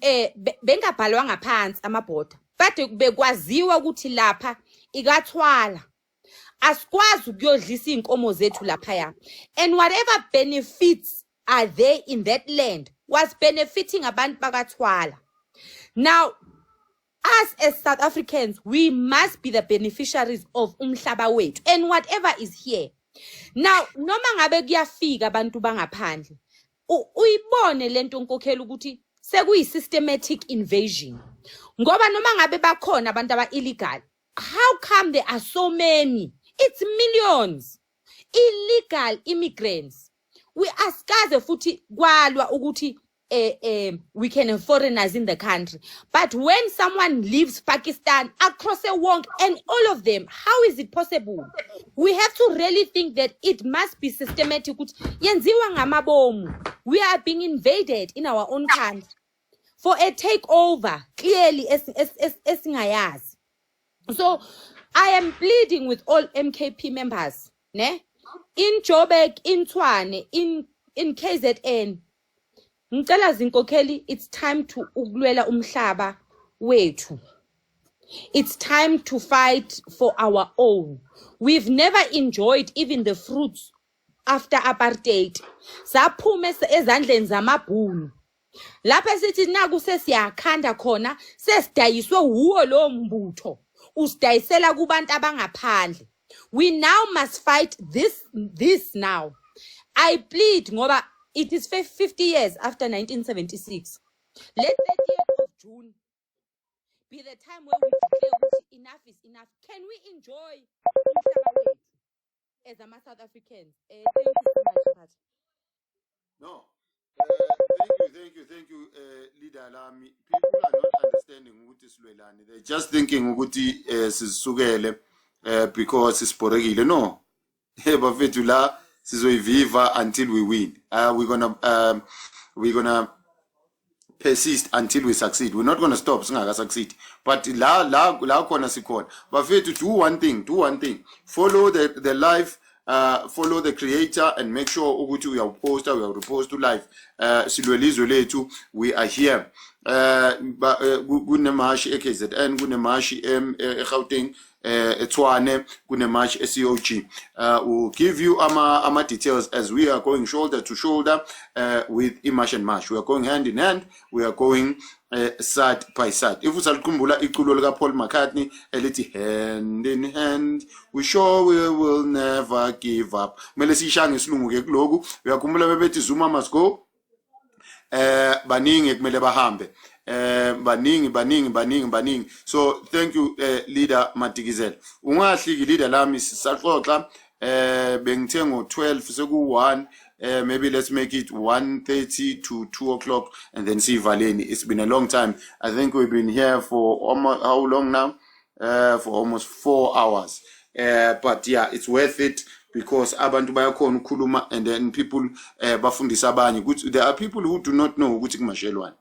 Speaker 6: bengabhalwanga phansi amabhoda, but bekwaziwa ukuthi lapha ikathwala. Asikwazi ukuyodlisa iy'nkomo zethu laphaya. And whatever benefits are there in that land was benefiting abantu bakathwala. Now, us as South Africans, we must be the beneficiaries of umhlaba wethu and whatever is here. Now, noma ngabe kuyafika abantu bangaphandle, uyibone lento nkokhela ukuthi sekuyi-systematic invasion. Ngoba noma ngabe bakhona abantu aba-illegal, how come there are so many? It's millions. Illegal immigrants. We asikaze futhi kwalwa ukuthi we can have foreigners in the country. But when someone leaves Pakistan across a wonk and all of them, how is it possible? We have to really think that it must be systematic. Ukuthi yenziwa ngamabomu. We are being invaded in our own country for a takeover, clearly esingayazi. So I am pleading with all MKP members, ne? In Joburg, in Tshwane, in KZN. Ngicela zinkokheli, it's time to ukulwela umhlaba wethu. It's time to fight for our own. We've never enjoyed even the fruits after apartheid. Saphume ezandleni zamabhunu. Lapha esithi naku sesiyakhanda khona, sesidayiswe wuwo lo mbutho. Usidayisela kubantu abangaphandle. We now must fight this now. I plead ngoba it is 50 years after 1976. Let 30th of June be the time where we declare ukuthi enough is enough. Can we enjoy umhlaba wethu as ama South Africans? Thank you so much. Soliphatha.
Speaker 2: No. Thank you, thank you, leader lami. People are not understanding ukuthi silwelani. They're just thinking ukuthi sizisukele because sibhorekile. No. Hey bafethu, la sizoyiviva until we win. We're gonna persist until we succeed. We're not going to stop singaka succeed. But la la la khona sikhona. Bafethu, do one thing, do one thing. Follow the live, follow the creator and make sure ukuthi uyawuposta, uyawurepost live. Silwela izwe lethu, we are here. Kunemashi eKZN, kunemashi eGauteng, eTshwane, kunemashi eCOG. We'll give you ama details as we are going shoulder to shoulder with iMarch and March. We are going hand in hand, we are going side by side. If usalikhumbula iculo lika Paul McCartney elithi "Hand in hand, we sure we will never give up." Kumele siyishaye ngesilungu ke kuloku. Uyakhumbula bebethi "Zuma must go"? Baningi kumele bahambe, baningi, baningi, baningi, baningi. So thank you, leader Madikizela. Ungahliki, leader lami, sisaxoxa. Bengithe ngo-12, seku-1. Maybe let's make it 1:30 to 2 o'clock and then siyivaleni. It's been a long time. I think we've been here for almost how long now? For almost 4 hours. But yeah, it's worth it because abantu bayakhona ukukhuluma and then people bafundisa abanye ukuthi there are people who do not know ukuthi kumashelwane.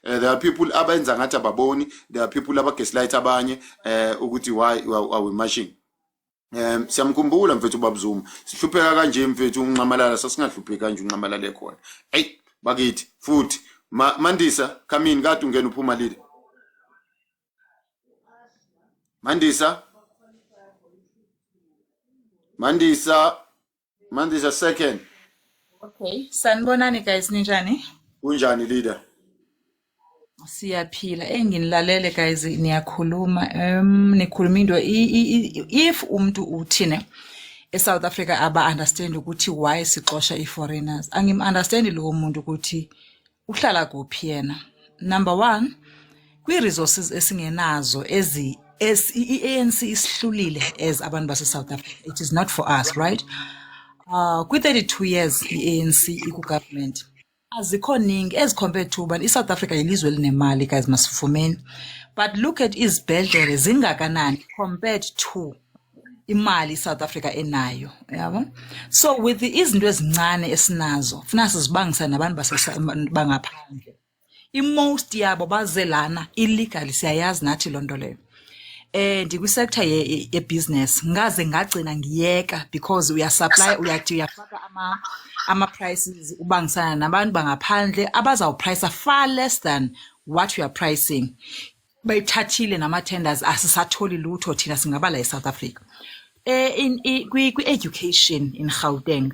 Speaker 2: There are people abenza ngathi ababoni. There are people abagaslight abanye ukuthi why are we marching. Siyamkhumbula mfethu ubaba Zuma, sihlupheka kanje mfethu unxamalala, sasingahlupheki kanje unxamalala ekhona. Hey bakithi, futhi Mandisa, come in, kade ungena uphuma, leader Mandisa. Mandisa, Mandisa second.
Speaker 11: Okay, sanibonani guys, ninjani?
Speaker 2: Kunjani, leader?
Speaker 11: Siyaphila. Enginilalele guys, niyakhuluma. Nikhuluma into if umuntu uthine eSouth Africa aba understand ukuthi why sixosha i-foreigners. Angim understand lowo muntu ukuthi uhlala kuphi yena. Number 1, kwi-resources esingenazo ezi i-ANC isihlulile as abantu base South Africa. It is not for us, right? Kwi-32 years i-ANC iku-government, azikho ningi as compared to ubani. I-South Africa ilizwe elinemali guys, masivumeni, but look at izibhedlele zingakanani compared to imali iSouth Africa enayo, yabo. So with izinto ezincane esinazo, funa sizibangisa nabantu bangaphandle. I-most yabo baze lana illegally, siyayazi nathi loo nto leyo. Ndikwi-sector ye-business, ngaze ngagcina ngiyeka because uyasupply, uyathi uyafaka ama prices, ubangisana nabantu bangaphandle abazawupricea far less than what you are pricing. Bayithathile nama-tenders, asisatholi lutho thina singabala e-South Africa. In kwi-education in Gauteng,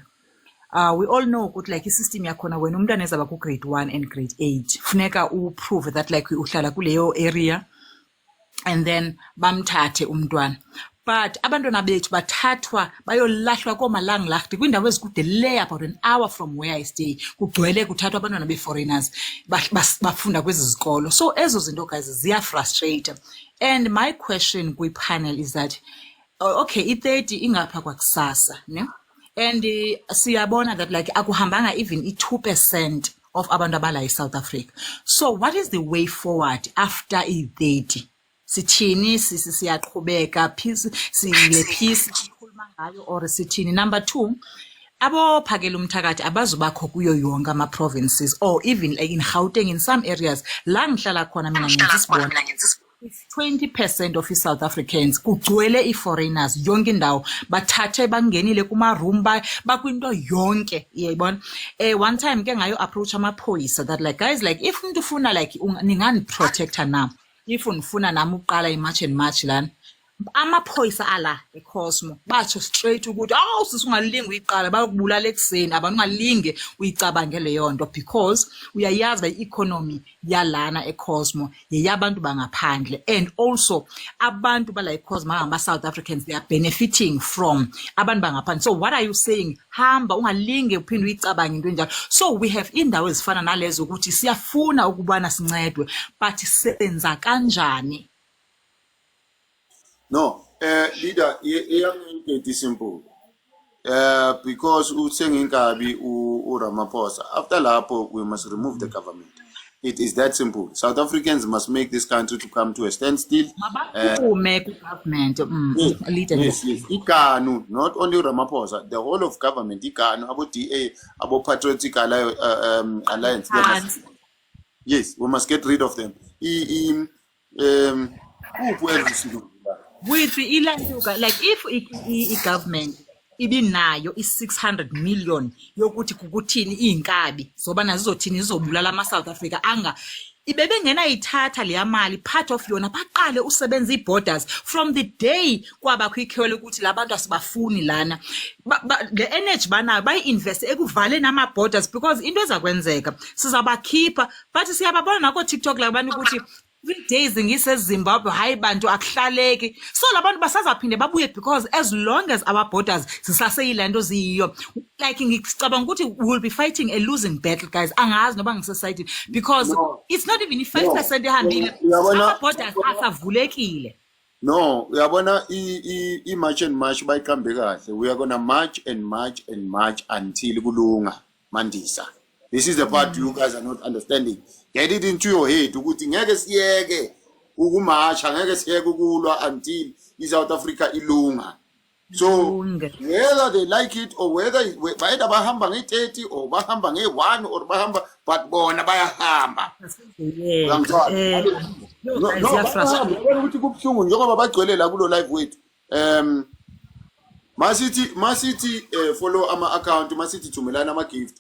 Speaker 11: we all know ukuthi like i-system yakhona, wena umntwana ezaba ku-grade 1 and grade 8, funeka uprove that like uhlala kuleyo area and then bamthathe umntwana. But abantwana bethu bathathwa bayolahlwa koomalanglacht, kwiindawo ezikude le, about an hour from where I stay. Kugcwele, kuthathwa abantwana bee-foreigners, bafunda kwezi zikolo. So ezo zinto guys ziyafrustrate. And my question kwi-panel is that, oh, okay, i-30 ingapha kwakusasa ne, and siyabona that like akuhambanga even i-2% of abantu abala eSouth Africa. So what is the way forward after i-30? Sithini? Siyaqhubeka peace, sile peace sikhuluma ngayo, or sithini? Number two, abophakela umthakathi abazubakho kuyo yonke ama-provinces or even like in Gauteng, in some areas la ngihlala khona mina, ngenza isibona, it's 20% of i-South Africans. Kugcwele i-foreigners yonke indawo, bathathe bangenile kuma-room, bakwinto yonke, uyayibona. One time ke ngayo approach amaphoyisa that like, guys, like if umuntu ufuna like ningandiprotecta na if ndifuna nami ukuqala i-March and March lana. Amaphoyisa ala eCosmo batsho straight ukuthi awu sisi, ungalinge uyiqala, bayokubulala ekuseni abantu. Ungalinge uyicabange leyo nto because uyayazi uba i-economy yalana eCosmo yeyabantu bangaphandle, and also abantu bala eCosmo angama-South Africans, they are benefiting from abantu bangaphandle. So what are you saying? Hamba, ungalinge uphinde uyicabange into enjalo. So we have iindawo ezifana nalezo ukuthi siyafuna ukubana sincedwe, but senza kanjani?
Speaker 2: No, leader, eyami into simple. Because uthenga inkabi uRamaphosa. After lapho we must remove the government. It is that simple. South Africans must make this country to come to a standstill.
Speaker 11: Mabaphume ku-government,
Speaker 2: Yes,
Speaker 11: leader.
Speaker 2: yes. Ikanu, not only Ramaphosa, the whole of government, Ikanu, abo DA, abo Patriotic Alliance. They must, yes, we must get rid of them. Uphi u-Elvis Ndlovu la?
Speaker 11: With ilantuka, like if i-government ibinayo i-600 million yokuthi kukuthini iinkabi zobana zizothini zizobulala ama-South Africa anga ibebengenayithatha leya mali, part of yona baqale usebenza ii-borders from the day kwabakho ikhwelo ukuthi la bantu asibafuni lana. Le energy banayo bayi-investe ekuvaleni ama-borders, because into eza kwenzeka sizabakhipha, but siyababona nakooTikTok la bantu ukuthi 3 days ngiseZimbabwe, hayi bantu, akuhlaleki. So la bantu basazaphinde babuye, because as long as our borders zisaseyile nto ziyiyo, like ngicabanga ukuthi we will be fighting a losing battle, guys. Angazi noba ngisesayidini, because
Speaker 2: No.
Speaker 11: it's not even i-5
Speaker 2: No.
Speaker 11: percent ehambile.
Speaker 2: Uyabona
Speaker 11: Ama-borders asavulekile.
Speaker 2: No, uyabona i-March and March bayiqambe kahle. We are gonna march and march and march until kulunga, Mandisa. This is the part you guys are not understanding. Get it into your head ukuthi ngeke siyeke ukumasha, ngeke siyeke ukulwa until i-South Africa ilunga. So
Speaker 11: Ilunge.
Speaker 2: Whether they like it or whether either bahamba nge-30 or bahamba nge-1 or bahamba, but bona bayahamba.
Speaker 11: Yeka.
Speaker 2: Uyangithola?
Speaker 11: Yo,
Speaker 2: No,
Speaker 11: guys,
Speaker 2: no,
Speaker 11: ziyafrustrate.
Speaker 2: bayahamba. Uyabona ukuthi kubuhlungu njengoba bagcwele la kulo live wethu. Masithi follow ama account, masithi thumelana ama gift.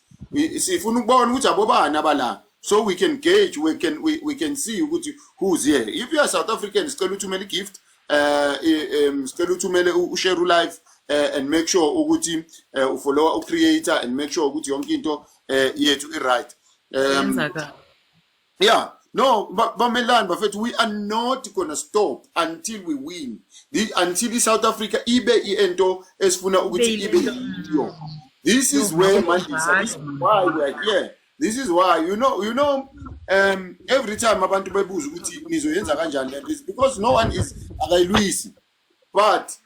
Speaker 2: Sifuna ukubona ukuthi abobani abala, so we can gauge, we can see ukuthi who's here. If you are South African, sicela uthumele i-gift, sicela uthumele ushare live, and make sure ukuthi ufollow u-creator and make sure ukuthi yonke into yethu i-right.
Speaker 11: Yenzakala.
Speaker 2: Yeah, no, bamelani bafethu, we are not gonna stop until we win. Until i-South Africa ibe into esifuna ukuthi ibe yiyo. This is where, Mandisa, this is why we are here. This is why, every time abantu bebuza ukuthi nizoyenza kanjani lento, it's because no one is akayilwisi. But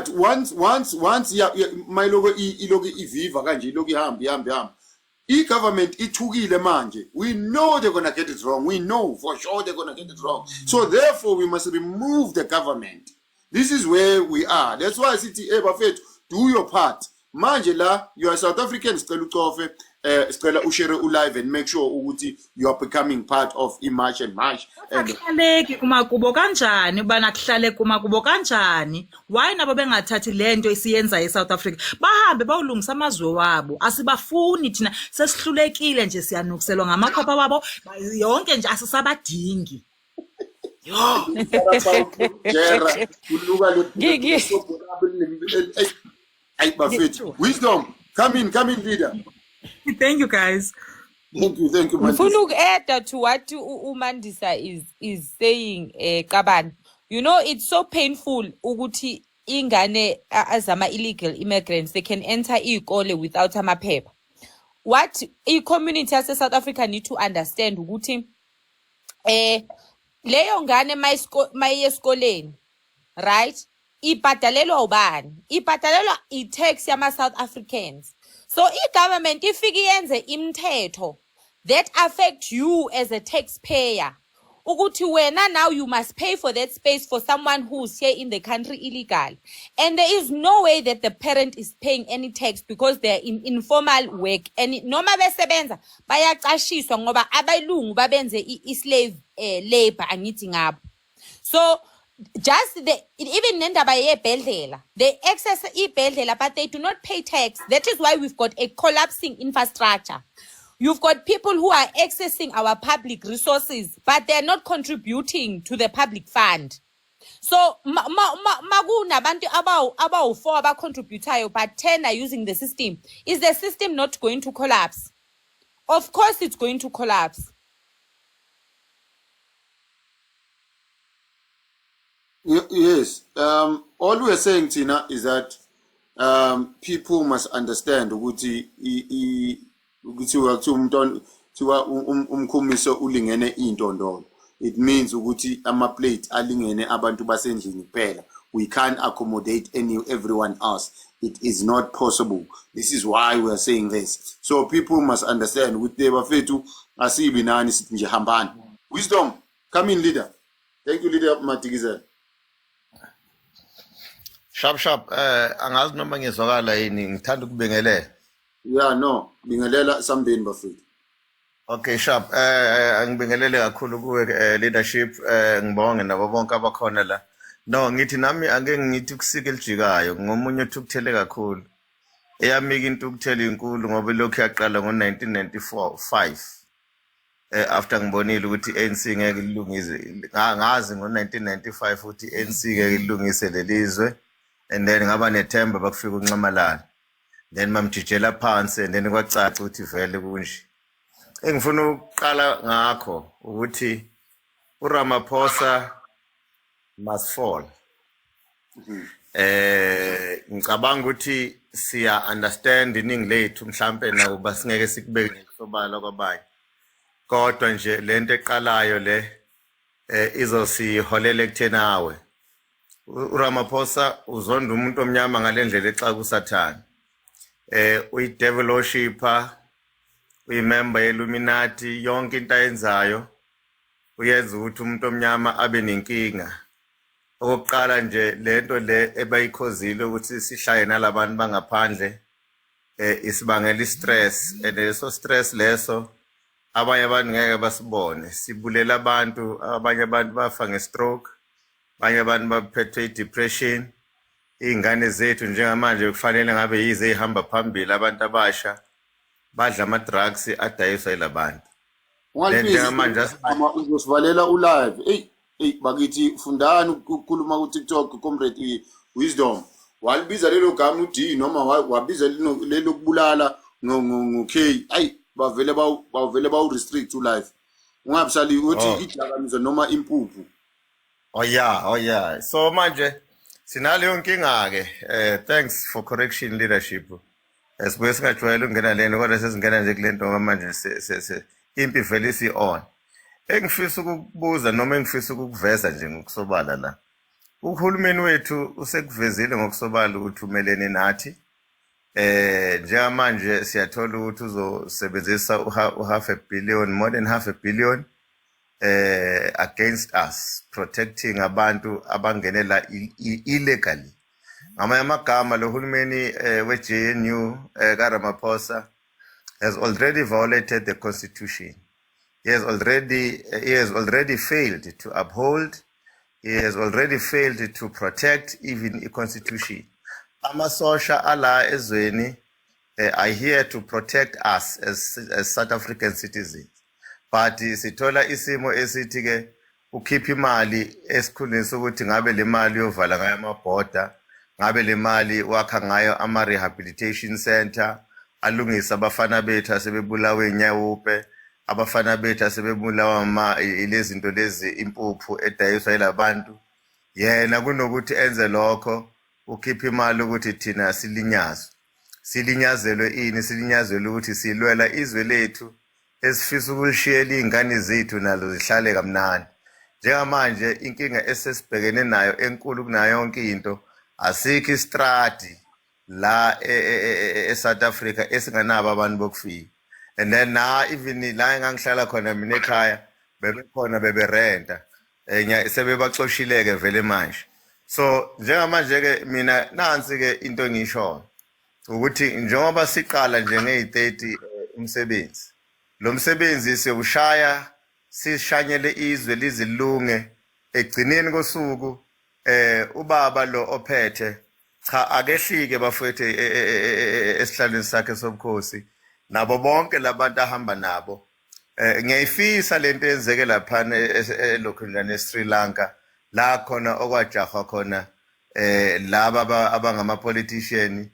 Speaker 2: once mayiloko iloko iviva kanje, iloko ihamba ihamba ihamba, i-government ithukile manje. We know they're gonna get it wrong. We know for sure they're gonna get it wrong, so therefore we must remove the government. This is where we are. That's why sithi, hey bafethu, do your part. Manje la you are South African, sicela ucofe, sicela ushare ulive and make sure ukuthi you are becoming part of i-March and March and
Speaker 11: Akuhlaleki kumakubo kanjani ubana kuhlale kumakubo kanjani? Why nabo bengathathi le nto isiyenzayo eSouth Africa, bahambe bawulungisa amazwe wabo? Asibafuni thina, sesihlulekile nje, siyanukiselwa ngamakhwapha wabo yonke nje, asisabadingi, yho.
Speaker 2: Jera kuluka le
Speaker 6: Ngiki
Speaker 2: Ayi bafethu, Wisdom, come in, come in, leader.
Speaker 11: Thank you, guys.
Speaker 2: Thank you, thank you.
Speaker 6: Ngifuna
Speaker 2: Mandisa.
Speaker 6: uku-add to what uMandisa is saying, Qabani. You know, it's so painful ukuthi ingane azama illegal immigrants, they can enter iy'kole without amaphepha. What i-community yase South Africa need to understand ukuthi leyo ngane mayiye esikoleni, right, ibhadalelwa ubani? Ibhadalelwa i-tax yama-South Africans. So i-government ifike yenze imithetho that affect you as a taxpayer, ukuthi wena now you must pay for that space for someone who's here in the country illegal, and there is no way that the parent is paying any tax because they're in informal work, and noma besebenza bayacashiswa ngoba abelungu babenze i-slave labor, angithi ngabo. So just the even nendaba yebhedlela, they access ibhedlela but they do not pay tax. That is why we've got a collapsing infrastructure. You've got people who are accessing our public resources, but they're not contributing to the public fund. So makunabantu abawu-4 abacontributayo but 10 are using the system, is the system not going to collapse? Of course it's going to collapse.
Speaker 2: Yes. All we are saying, Tina, is that people must understand ukuthi kuthiwa umntwana, kuthiwa umkhumiso ulingene intondolo. It means ukuthi ama-plate alingene abantu basendlini kuphela. We can't accommodate any everyone else. It is not possible. This is why we are saying this. So people must understand ukuthi bafethu, asibi nani, sithi nje hambani. Wisdom, come in, leader. Thank you, Leader Madikizela.
Speaker 12: Sharp sharp, angazi noma ngizwakala yini, ngithanda ukubingelela.
Speaker 2: Yeah, no, bingelela sambeni bafethu.
Speaker 12: Okay, sharp. Angibingelele kakhulu kuwe, leadership, ngibonge nabo bonke abakhona la. No, ngithi nami ake ngithi kusika elijikayo, ngomunye othukuthele kakhulu. Eyami intukuthelo inkulu ngoba lokhu yaqala ngo-1994 5, after ngibonile ukuthi i-ANC ngeke ilungise, ngazi ngo-1995 ukuthi i-ANC ngeke ilungise lelizwe, and then ngaba nethemba, bakufika uNxamalala, then mamjijela phansi, and then kwacaca ukuthi vele kunje. Engifuna ukuqala ngakho ukuthi uRamaphosa must fall. Ngicabanga ukuthi siya understand iningi lethu, mhlambe nakuba singeke sikubeke ngokusobala kwabanye, kodwa nje lento eqalayo le izosiholela ekutheni awe. URamaphosa uzonda umuntu omnyama ngalendlela exaka uSathane. Uyi-devil worshipper, uyimember yeLuminati. Yonke into ayenzayo uyenza ukuthi umuntu omnyama abe nenkinga. Okokuqala nje, lento le ebayikhozile ukuthi sihlale nalabantu bangaphandle isibangela i-stress, and leso stress leso abanye abantu ngeke basibone. Sibulela abantu, abanye abantu bafa nge-stroke, abanye abantu baphethwe i-depression. Iy'ngane zethu njengamanje kufanele ngabe yize ey'hamba phambili, abantu abasha badla ama-drugs adayiswa yilabantu. Then
Speaker 2: Ungalibizi
Speaker 12: njengamanje
Speaker 2: igama, uzosivalela ulive. Ey ey, bakithi, fundani ukukhuluma ku TikTok. Comrade Wisdom, walibiza lelo gama uD noma wabiza lelo kubulala ngo K, ayi, bavele bawu restrict ulive, ungabisali uthi idakamizwa noma impuphu.
Speaker 12: Oh yeah, oh yeah. So manje sinaleyo nkinga ke. Thanks for correction, leadership. Sibuye singajwayele ukungena lento, kodwa sesingena nje kule nto ngoba manje se impi vele isi on. Engifisa ukukubuza noma engifisa ukukuveza nje ngokusobala la. Uhulumeni wethu usekuvezile ngokusobala ukuthi umelene nathi. Njengamanje siyathola ukuthi uzosebenzisa u-half a billion, more than half a billion against us, protecting abantu abangenela illegally. Ngamanye amagama, lo hulumeni we-GNU kaRamaphosa has already violated the constitution. He has already failed to uphold, he has already failed to protect even i-constitution. Amasosha ala ezweni are here to protect us as South African citizens, but sithola isimo esithi ke ukhipha imali esikhundleni sokuthi ngabe le mali yovala ngayo amabhoda, ngabe le mali wakha ngayo ama-rehabilitation center, alungise abafana bethu asebebulawe inyawupe, abafana bethu asebebulawa ilezi zinto lezi, impuphu edayiswa yilabantu. Yena kunokuthi enze lokho, ukhipha imali ukuthi thina silinyazwe. Silinyazelwe ini? Silinyazelwe ukuthi silwela izwe lethu esifisa ukulishiyela iy'ngane zethu nalo zihlale kamnandi. Njengamanje inkinga esesibhekene nayo enkulu kunayo yonke into, asikho istradi la e-South Africa esinganabo abantu bokufika. And then na even la engangihlala khona mina ekhaya, bebekhona beberenta, sebebaxoshile-ke vele manje. So njengamanje-ke mina nansi-ke into engiyishoyo ukuthi njengoba siqala nje ngeyi-30 umsebenzi, lo msebenzi siyowushaya, sishanyele izwe lizilunge. Egcineni kosuku ubaba lo ophethe, cha, akehlike bafowethu esihlalweni sakhe sobukhosi nabo bonke labantu ahamba nabo. Ngiyayifisa lento eyenzeke laphana elokhunjani eSri Lanka, la khona okwajahwa khona laba abangama politician,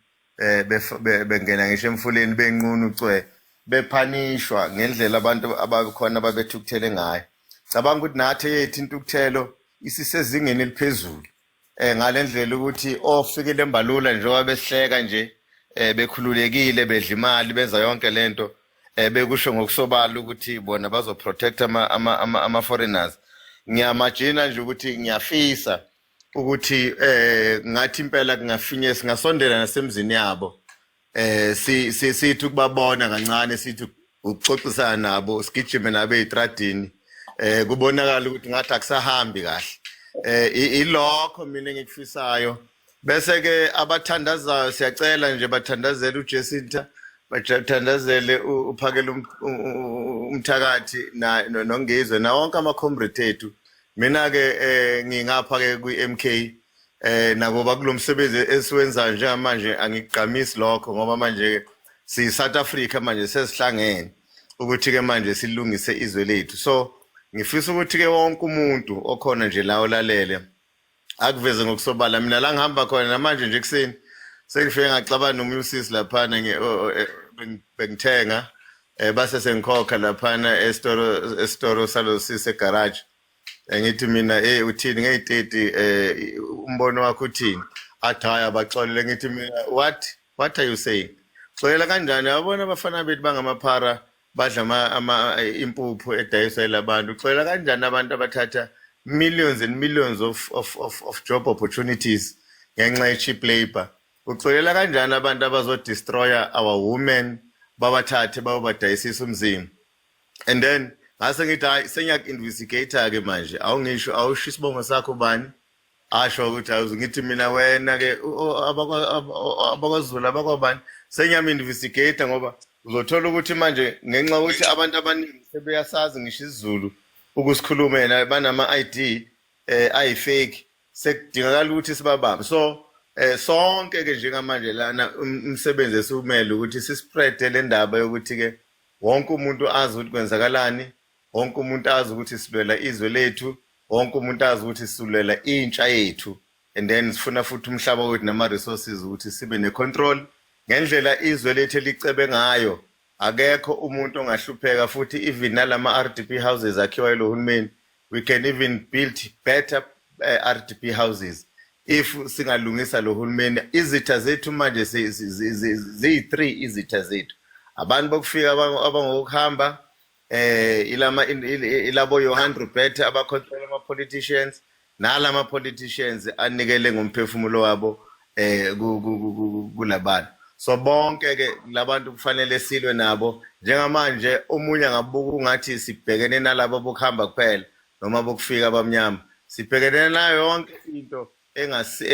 Speaker 12: bengena ngisho emfuleni benqunu cwe, bephanishwa ngendlela abantu abakhona babethukuthele ngayo. Cabanga ukuthi nathi yethu intukuthelo isisezingeni eliphezulu ngalendlela ukuthi ofikile embalula njengoba behleka nje, bekhululekile, bedla imali, benza yonke lento, bekusho ngokusobala ukuthi bona bazoprotect ama foreigners. Ngiyamagina nje ukuthi ngiyafisa Ukuthi ngathi impela kungafinye singasondela nasemzini yabo, si sithi ukubabona kancane, sithi ukuxoxisana nabo, sigijime nabo ezitradini, kubonakala ukuthi ngathi akusahambi kahle. Ilokho mina engikufisayo. Bese ke abathandazayo, siyacela nje bathandazele uJesinta, bathandazele uPhakela umthakathi noNgizwe na wonke ama-comrade ethu. Mina ke ngingapha ke kwi-MK, nakuba kulomsebenzi esiwenzayo njengamanje angigqamisi lokho, ngoba manje si South Africa, manje sesihlangene ukuthi ke manje silungise izwe lethu. So ngifisa ukuthi ke wonke umuntu okhona nje la olalele akuveze ngokusobala. Mina la ngihamba khona namanje nje ekuseni sengifike ngaxabana nomunye usisi laphana, bengithenga, base sengikhokha laphana esitoro salo sisi egarage. Ngithi mina, uthini ngeyi-30, umbono wakho uthini? Athi hayi, abaxolele. Ngithi mina, what are you saying? Xolela kanjani? Yabona, abafana bethu bangamaphara, badla impuphu edayiswa yilabantu. Xolela kanjani abantu abathatha millions and millions of job opportunities ngenxa ye-cheap labor? Uxolela kanjani abantu abazodestroya our women, babathathe bayobadayisisa umzimba? And then ngase ngithi hayi, sengiyaku-investigate-ke manje. Awungisho, awusho isibongo sakho bani? Asho ukuthi awuze. Ngithi mina, wena ke abakwaZulu, abakwabani? Sengiyam-investigate ngoba uzothola ukuthi manje ngenxa yokuthi abantu abaningi sebeyasazi ngisho isiZulu ukusikhuluma, yena banama-ID ayi-fake, sekudingakala ukuthi sibabambe. So sonke ke njengamanje lana umsebenzi esiwumele ukuthi sispreade le ndaba yokuthi ke wonke umuntu azi ukuthi kwenzakalani, wonke umuntu azi ukuthi silwela izwe lethu, wonke umuntu azi ukuthi silwela intsha yethu, and then sifuna futhi umhlaba wethu nama-resources, ukuthi sibe ne-control ngendlela izwe lethu elicebe ngayo. Akekho umuntu ongahlupheka futhi. Even nalama RDP houses akhiwa yilo hulumeni, we can even build better RDP houses if singalungisa lo hulumeni. Izitha zethu manje ziyi-3. Izitha zethu abantu bokufika, abangokuhamba, ilama ilabo Johan Rupert abacontrol ama politicians, nalama politicians anikele ngomphefumulo wabo kulabantu. So bonke ke labantu kufanele silwe nabo njengamanje. Omunye angabuka ungathi sibhekene nalabo bokuhamba kuphela noma bokufika abamnyama. Sibhekene nayo yonke into engasi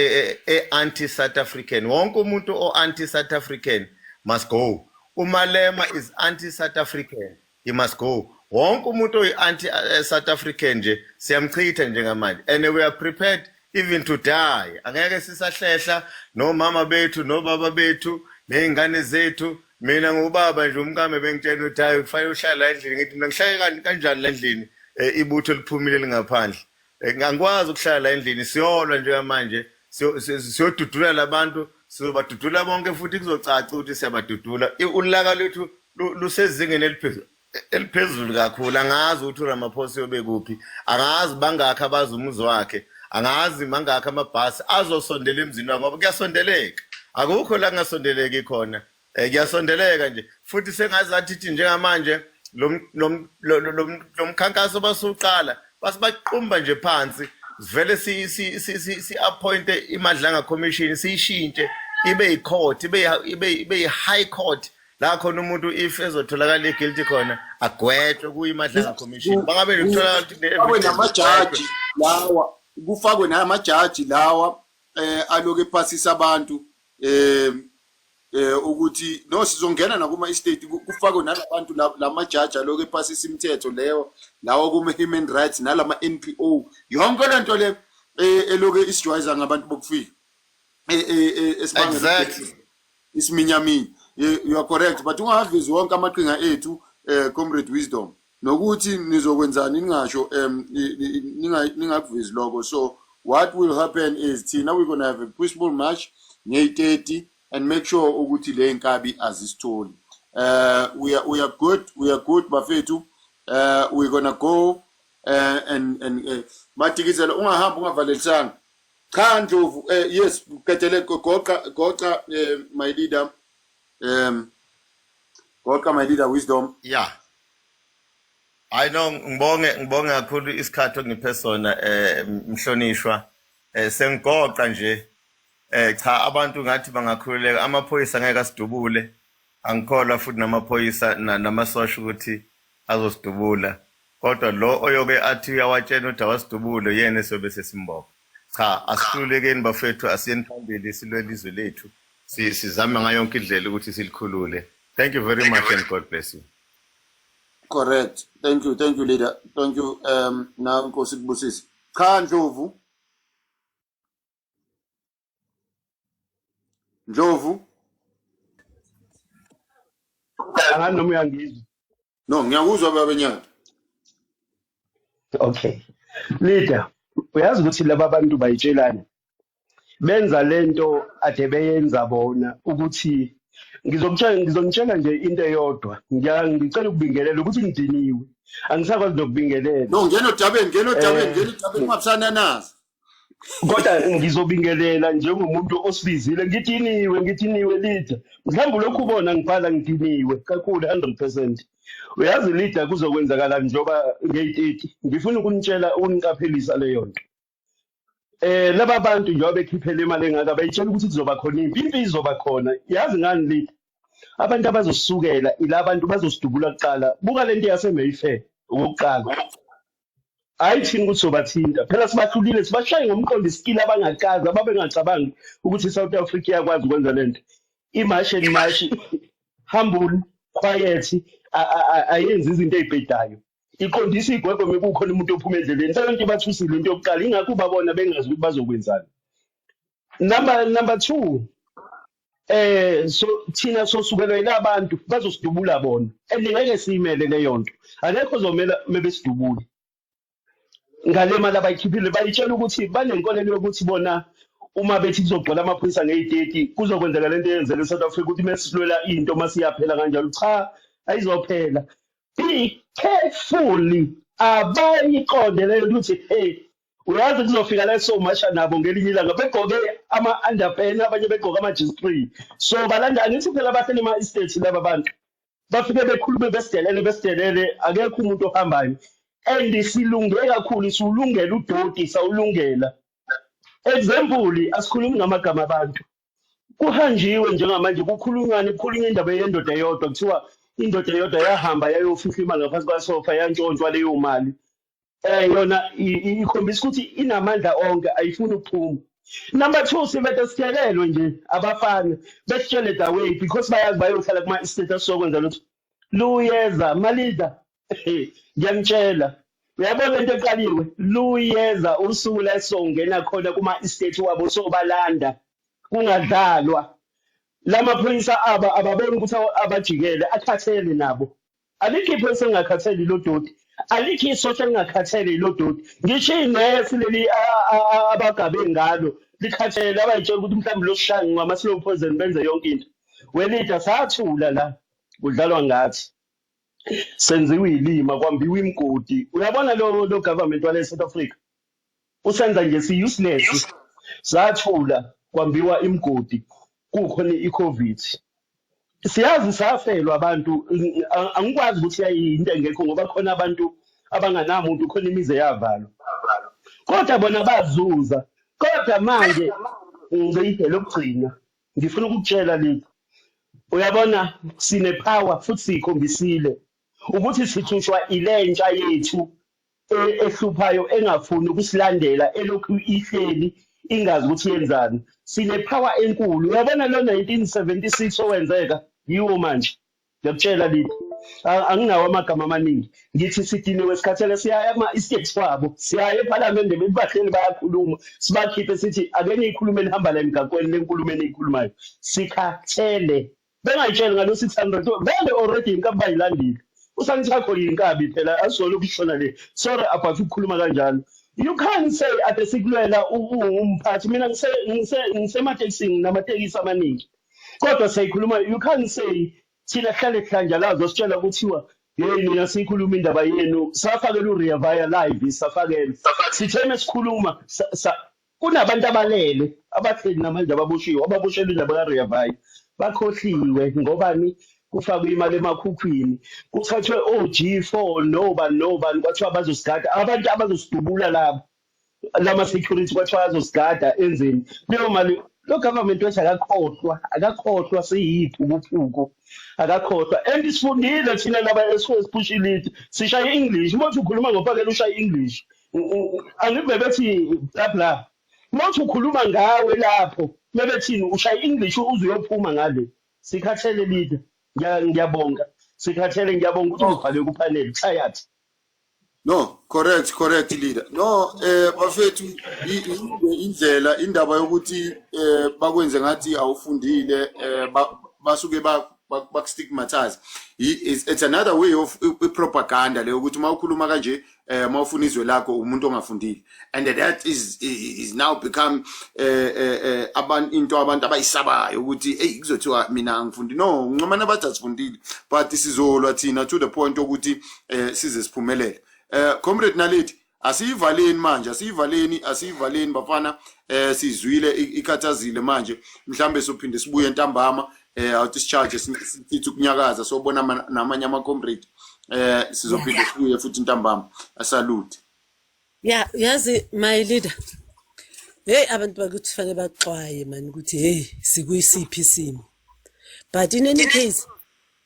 Speaker 12: e-anti South African. Wonke umuntu o-anti South African must go. UMalema is anti South African, he must go. Wonke umuntu oyi-anti South African nje siyamchitha njengamanje, and we are prepared even to die. Angeke sisahlehla nomama bethu, nobaba bethu, ney'ngane zethu. Mina ngubaba nje, umkame bengitshela ukuthi hayi, kufanele uhlale la endlini. Ngithi mina, ngihlale kanjani la endlini, ibutho liphumile lingaphandle? Angikwazi ukuhlala la endlini. Siyolwa njengamanje, siyodudula labantu, sizobadudula bonke futhi kuzocaca ukuthi siyabadudula. Ulaka lwethu lusezingeni eliphezulu kakhulu. Angazi ukuthi uRamaphosa uyobe kuphi, angazi bangakhi abazi umuzi wakhe, angazi mangakhi amabhasi azosondela emzini wakhe, ngoba kuyasondeleka, akukho la kungasondeleki khona. Kuyasondeleka nje futhi. Sengazathi thi njengamanje lo mkhankaso basuqala basibaqumba nje phansi, sivele si appointe iMadlanga Commission, siyishintshe ibe yi-court, ibe yi-high court, la khona umuntu if ezotholakala guilty khona agwetshwe kuyiMadlanga Commission. Bangabe kutholakala ukuthi
Speaker 2: Kufakwe
Speaker 12: kune-evidence,
Speaker 2: namajaji lawa, kufakwe namajaji lawa aloku ephasisa abantu, ukuthi no, sizongena nakuma estate, kufakwe nalabantu lamajaji aloku ephasisa imithetho leyo, lawa kuma human rights nalama NPO, yonke lento le eloku isijwayeza ngabantu bokufika, esibangela isiminyaminya. You are correct, but ungavezi wonke amaqhinga ethu, Comrade Wisdom, nokuthi nizokwenzani, ningasho, ningakuvezi lokho. So what will happen is thina we're going to have a peaceful march ngeyi-30 and make sure ukuthi le nkabi azisitholi. We are good, we are good bafethu. We're gonna go and Madikizela, ungahamba ungavalelisanga. Cha, Ndlovu, yes, qedele, goqa, goqa, my leader, goqa, my leader Wisdom.
Speaker 12: Yeah. I know, ngibonge kakhulu isikhathi ongiphe sona, mhlonishwa. Sengigoqa nje, cha, abantu ngathi bangakhululeka, amaphoyisa ngeke asidubule. Angikholwa futhi namaphoyisa namasosha ukuthi azosidubula, kodwa lo oyoke athi uyawatshela ukuthi awasidubule yena esobe sesimbopha. Cha, asikhululekeni bafethu, asiyeni phambili, silwele izwe lethu, sizame ngayo yonke indlela ukuthi silikhulule. Thank you very much and God bless you.
Speaker 2: Correct. Thank you, thank you leader, thank you. Na Nkosi kubusise. Cha, Ndlovu, Ndlovu.
Speaker 13: Angani noma uyangizwa?
Speaker 2: No, ngiyakuzwa baba Nyanda.
Speaker 13: Okay. Leader, uyazi ukuthi laba bantu bayitshelani? Benza lento ade beyenza bona ukuthi ngizokutshela nje into eyodwa. Ngicela ukubingelela ukuthi ngidiniwe. Angisakwazi nokubingelela.
Speaker 2: No, ngena odabeni, ngena odabeni, ngena odabeni, ungabusananazi.
Speaker 13: Kodwa ngizobingelela njengomuntu osibizile, ngidiniwe, ngidiniwe leader. Mhlawumbe lokhu ubona ngibhala ngidiniwe kakhulu 100%. Uyazi leader, kuzokwenzakala njengoba ngeyi-30. Ngifuna ukunitshela, ukuniqaphelisa leyo nto. Laba bantu njengoba bekhiphele imali engaka bayitshela ukuthi kuzoba khona impi, impi izoba khona. Yazi ngani leader? Abantu abazosukela ila bantu bazosidubula kuqala. Buka lento yase-Mayfair okokuqala. Hayi thina ukuthi sobathinta phela, sibahlulile, sibashaye ngomqondo isikili abangakazi ababengacabangi ukuthi i-South Africa iyakwazi ukwenza lento. I-March and March, humble, quiet, ayenzi izinto ey'bhedayo, iqondisa igwegwe mekukhona umuntu ophuma endleleni. Leyo nto ibathusile into yokuqala, ingakho ubabona bengazi ukuthi bazokwenzani. Number 2, so thina sosukelwa yilabantu bazosidubula bona, and ngeke siyimele leyo nto. Akekho ozomela mebesidubule ngale mali abayikhiphile. Bayitshela ukuthi banenkolelo yokuthi bona uma bethi kuzogcwala amaphoyisa ngeyi-30 kuzokwenzeka lento eyenzeka e-South Africa, ukuthi mesisilwela into masiyaphela kanjalo. Cha, ayizophela. Be careful, abayiqonde leyo nto ukuthi hey, uyazi kuzofika la somasha nabo ngelinye ilanga begqoke ama-underpants, abanye begqoke ama-G3. So balanda, angithi phela bahleli ema-estate laba bantu, bafike bekhulume, besidelele, besidelele, akekho umuntu ohambayo. And silunge kakhulu, siwulungela udoti, sawulungela. Example, asikhulumi ngamagama abantu, kuhanjiwe njengamanje kukhulunywani, kukhulunywa indaba yendoda eyodwa, kuthiwa indoda eyodwa yahamba yayofihla imali ngaphansi kwasofa, yantshontshwa leyo mali. Yona ikhombisa ukuthi inamandla onke, ayifuni ukuphuma. Number 2, sivete sitshelelwe nje abafana, besitshele the way because bayazi bayohlala kuma-estate, asizokwenza lutho. Luyeza malida, ngiyamtshela, uyabona into eqaliwe, luyeza usuku la esizongena khona kuma-estate wabo, sobalanda kungadlalwa. Lamaphoyisa aba ababoni ukuthi abajikele, akhathele nabo. Alikho iphoyisa elingakhatheli lo doti, alikho isosha elingakhathele lo doti, ngisho inesi leli abagabe ngalo likhathele, abayitshela ukuthi mhlawumbe losishaya ngama-slow poison, benze yonke into. Welida, sathula la kudlalwa ngathi, senziwe ilima, kwambiwa imigodi. Uyabona lo government wale South Africa usenza nje si-useless. Sathula kwambiwa imigodi, kukhona i-COVID, siyazi safelwa abantu. Angikwazi ukuthi yayinto engekho ngoba khona abantu abanganamuntu, khona imizi eyavalwa, kodwa bona bazuza. Kodwa manje ngiyide lokugcina ngifuna ukukutshela liphi, uyabona sine-power futhi siyikhombisile ukuthi sithushwa ilentsha yethu ehluphayo, engafuni ukusilandela, elokhu ihleli ingazi ukuthi yenzani. Sine-power enkulu. Uyabona lo 1976 owenzeka yiwo manje, ngiyakutshela lithi anginawo amagama amaningi. Ngithi sidiniwe, sikhathele, siyaya kuma-estate wabo, siyaya ephalamende, bahleli bayakhuluma, sibakhiphe, sithi ake niyikhulume, nihamba la emgaqweni le nkulumo eniyikhulumayo. Sikhathele. Bengayitsheli ngalo 600 vele already inkabi bayilandile, uSantaco yinkabi phela, asizole ukushona le. Sorry about ukukhuluma kanjalo. You can't say ade sikulwela umphathi. Mina ngisematekisini, nginamatekisi amaningi, kodwa siyayikhuluma. You can't say thina hlale kuhlanjalazwa, sitshela kuthiwa hey, nina siyikhuluma indaba yenu. Safakela uRea Vaya live, safakela, sithe mesikhuluma kunabantu abalele abahleli namanje, ababoshiwe, ababoshelwe indaba kaRea Vaya. Bakhohliwe ngobani? Kufakwe imali emakhukhwini, kuthathwe o-G4 nobani nobani, kwathiwa bazosigada abantu abazosidubula labo. Lama security kwathiwa azosigada enzeni leyo mali. Lo government wethu akakhohlwa, akakhohlwa, siyiphukuphuku, akakhohlwa. And sifundile thina laba esiphushile, sishaya i-English. Uma uthi ukhuluma ngoFakela, ushaya i-English, angive bethi bla bla. Uma uthi ukhuluma ngawe lapho mebethini, ushaya i-English uze uyophuma ngale. Sikhathele, leader. Ngiyabonga, sikhathele. Ngiyabonga ukuthi uzibhale ku-panel. Tired.
Speaker 2: No, correct, correct, leader. No, bafethu, indlela indaba yokuthi bakwenze ngathi awufundile, basuke bakustigmatize. It's another way of propaganda leyo, ukuthi mawukhuluma kanje, mawufuna izwe lakho, umuntu ongafundile, and that is now become abantu, into abantu abayisabayo, ukuthi hey, kuzothiwa mina angifundi. No, ncomana bathi asifundile, but sizolwa thina to the point ukuthi size siphumelele. Comrade Naledi, asiyivaleni manje, asiyivaleni, asiyivaleni bafana. Sizwile, ikhathazile manje. Mhlambe sophinde sibuye ntambama, awuthi sicharge, sithi ukunyakaza, sobona namanye ama comrade. Sizophinde sibuye futhi ntambama. Asalute.
Speaker 14: Ya, yazi, my leader, hey, abantu bakuthi fanele baxwaye man ukuthi hey, sikuyisiphi isimo. But in any case,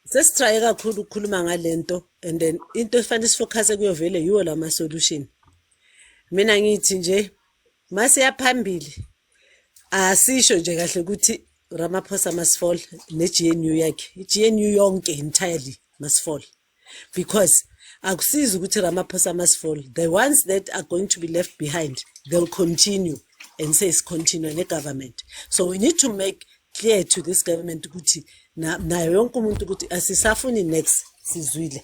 Speaker 14: sesitraye kakhulu ukukhuluma ngalento, and then into efanele sifocus kuyo vele yiwo lama solution. Mina ngithi nje masiya phambili, asisho nje kahle ukuthi Ramaphosa must fall ne-GNU yakhe, i-GNU yonke entirely must fall, because akusizi ukuthi Ramaphosa must fall, the ones that are going to be left behind, they'll continue and say continue ne-government. So we need to make clear to this government ukuthi nayo yonke umuntu ukuthi asisafuni next, sizwile.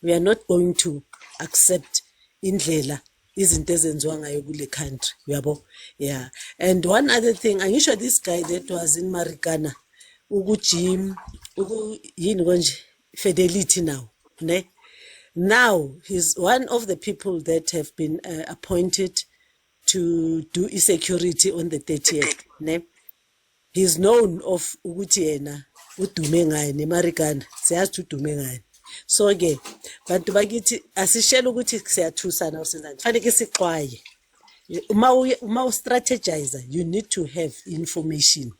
Speaker 14: We are not going to accept indlela izinto ezenziwa ngayo kule country, uyabo? Yeah, and one other thing, angisho, this guy that was in Marikana, ukujim uku yini konje, Fidelity now, ne? Now he's one of the people that have been appointed to do security on the 30th, ne? He's known of ukuthi yena udume ngaye neMarikana, siyazi ukuthi udume ngaye. So ke bantu bakithi, asishele ukuthi siyathusana, usenzani, fanele sixwaye. Uma u-strategize, you need to have information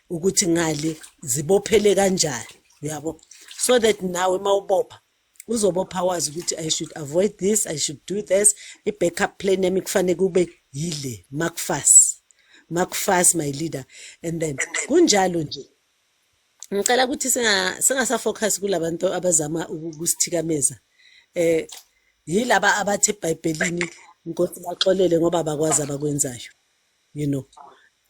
Speaker 14: ukuthi ngale zibophele kanjani, uyabo, so that nawe mawubopha, uzobopha wazi ukuthi I should avoid this, I should do this, i-backup plan yami kufanele kube yile. Macfast, macfast, my leader. And then kunjalo nje, ngicela ukuthi singasafocus kulabantu abazama ukusithikameza. Yilaba abathi eBhayibhelini, Nkosi baxolele ngoba bakwazi abakwenzayo.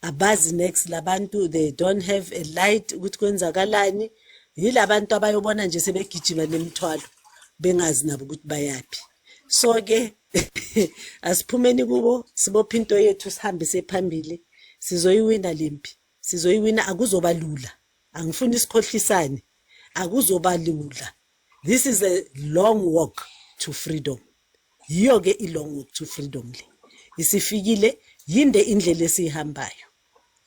Speaker 14: Abazi next labantu, they don't have a light ukuthi kwenzakalani. Yilabantu abayobona nje sebegijima nemithwalo, bengazi nabo ukuthi bayaphi. So ke asiphumeni kubo, sibophe into yethu, sihambise phambili. Sizoyiwina lempi, sizoyiwina. Akuzoba lula, angifuni sikhohlisane, akuzoba lula. This is a long walk to freedom. Yiyo ke i-long walk to freedom le isifikile. Yinde indlela esiyihambayo,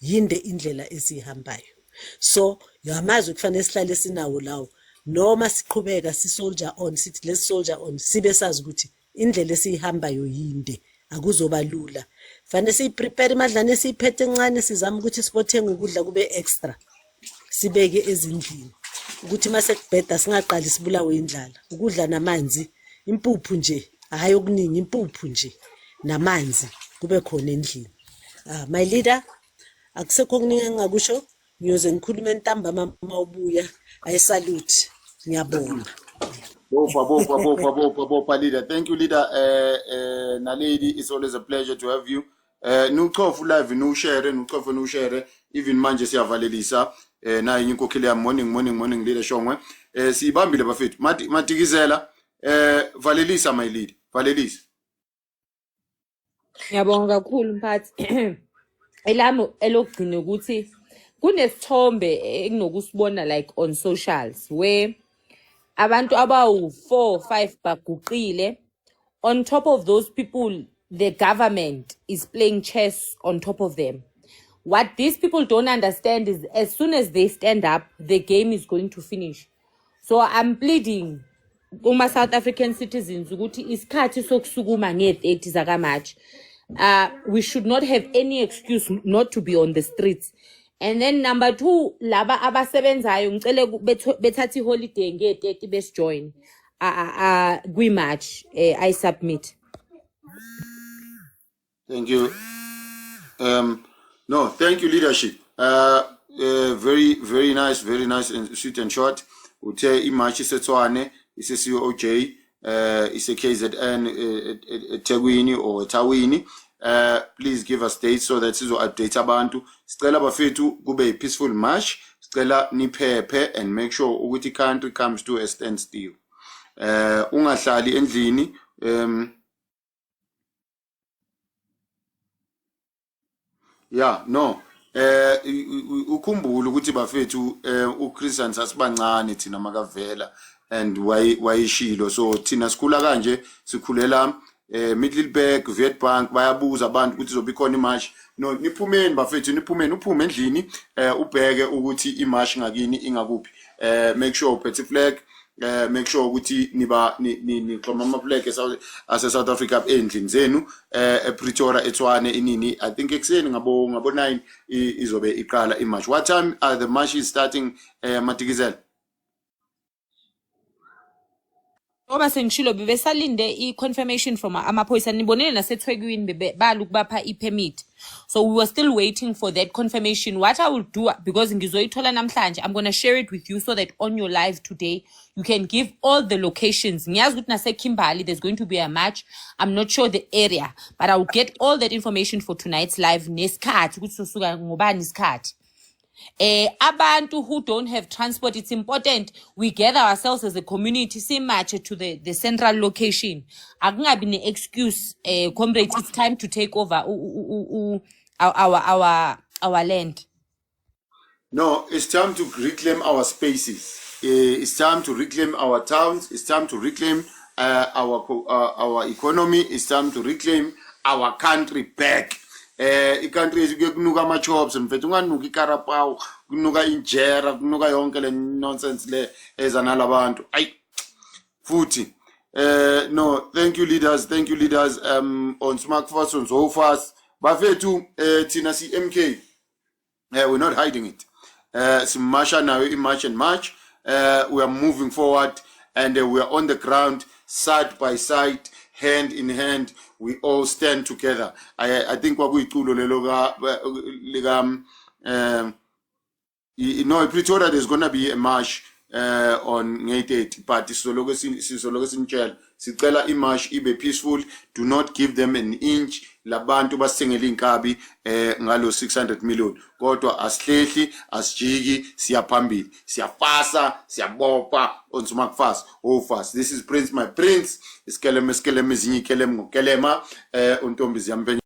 Speaker 14: yinde indlela esiyihambayo. So yamazwi kufanele sihlale sinawo lawo, noma siqhubeka si-soldier on, sithi let's soldier on, sibe sazi ukuthi indlela esiyihambayo yinde, akuzoba lula. Fanele siyiprepare imadlana esiyiphethe encane, sizame ukuthi sibothenga ukudla kube extra, sibeke ezindlini, ukuthi mase kubheda singaqali sibulawe indlala. Ukudla namanzi, impuphu nje, hhayi okuningi, impuphu nje namanzi kube khona endlini. Ah, my leader, akusekho okuningi engingakusho. Ngiyoze ngikhulume ntambama mawubuya. I salute, ngiyabonga.
Speaker 2: Bopha, bopha, bopha, bopha, bopha, leader. Thank you, leader. Naledi, it's always a pleasure to have you. Nuchofu live, nu share, nuchofu, nu share. Even manje siyavalelisa. Nayi inkokheli yami. Morning, morning, morning, leader Shongwe. Sibambile bafethu. Mati matikizela. Valelisa, my leader. Valelisa.
Speaker 6: Ngiyabonga kakhulu, mphathi. Elami elokugcina ukuthi kunesithombe ekunokusibona like on socials where abantu abawu-4 5 baguqile. On top of those people, the government is playing chess on top of them. What these people don't understand is as soon as they stand up, the game is going to finish. So I'm pleading kuma South African citizens ukuthi isikhathi sokusukuma nge-30 zakaMarch. We should not have any excuse not to be on the streets. And then number 2, laba abasebenzayo ngicela bethathe iholiday nge-30 besijoin kwi-march. I submit.
Speaker 2: Thank you. No, thank you, leadership. Very, very nice, very nice and sweet and short. Uthe imarch iseTshwane, ise-COJ, ise-KZN, eThekwini or eThawini. Please give us dates so that sizo update abantu. Sicela bafethu kube peaceful march. Sicela niphephe and make sure ukuthi country comes to a standstill. Ungahlali endlini. Yeah, no. Ukhumbule ukuthi bafethu uChristian sasibancane thina makavela and wayishilo, so thina sikhula kanje, sikhulela Middelburg, Witbank, bayabuza abantu ukuthi izobe ikhona imarch. No, niphumeni bafethu, niphumeni, uphume endlini, ubheke ukuthi imarch ngakini ingakuphi. Make sure uphethe flag, make sure ukuthi niba nixhoma ama flag ase South Africa endlini zenu. ePretoria, eTshwane inini, I think ekseni ngabo 9 izobe iqala imarch. What time are the marches starting, Matikizela?
Speaker 6: Ngoba sengishilo bebesalinde i-confirmation from amaphoyisa, nibonile naseThekwini bebala ukubapha i-permit, so we were still waiting for that confirmation. What I will do, because ngizoyithola namhlanje, I'm gonna share it with you so that on your live today you can give all the locations. Ngiyazi ukuthi naseKimberley there's going to be a march. I'm not sure the area, but I will get all that information for tonight's live, nesikhathi ukuthi sosuka ngobani isikhathi. Abantu who don't have transport, it's important we gather ourselves as a community, simarch to the central location. Akungabi ne-excuse, comrades, it's time to take over our land.
Speaker 2: No, it's time to reclaim our spaces. It's time to reclaim our towns. It's time to reclaim our economy. It's time to reclaim our country back. I-country yethu kuye kunuka ama-chops mfethu, unganuki ikarapawu, kunuka injera, kunuka yonke le nonsense le eza nalabantu. Ayi futhi no, thank you leaders, thank you leaders. On smart fast, on so fast bafethu, thina si MK, we're not hiding it. Simasha nayo i-march and march. We are moving forward and we are on the ground, side by side, hand in hand, we all stand together. I think kwakuyiculo lelo ka lika no, Pretoria there's gonna be a march on nge-30, but sizoloko sinitshela, sicela imarch ibe peaceful. Do not give them an inch. Labantu basithengele inkabi ngalo 600 million, kodwa asihlehli, asijiki, siyaphambili, siyafasa, siyabopha on smart fast, oh fast. This is Prince, my prince. Iskelem, iskelem, izinye ikelem ngokelema, untombi ziyampenya.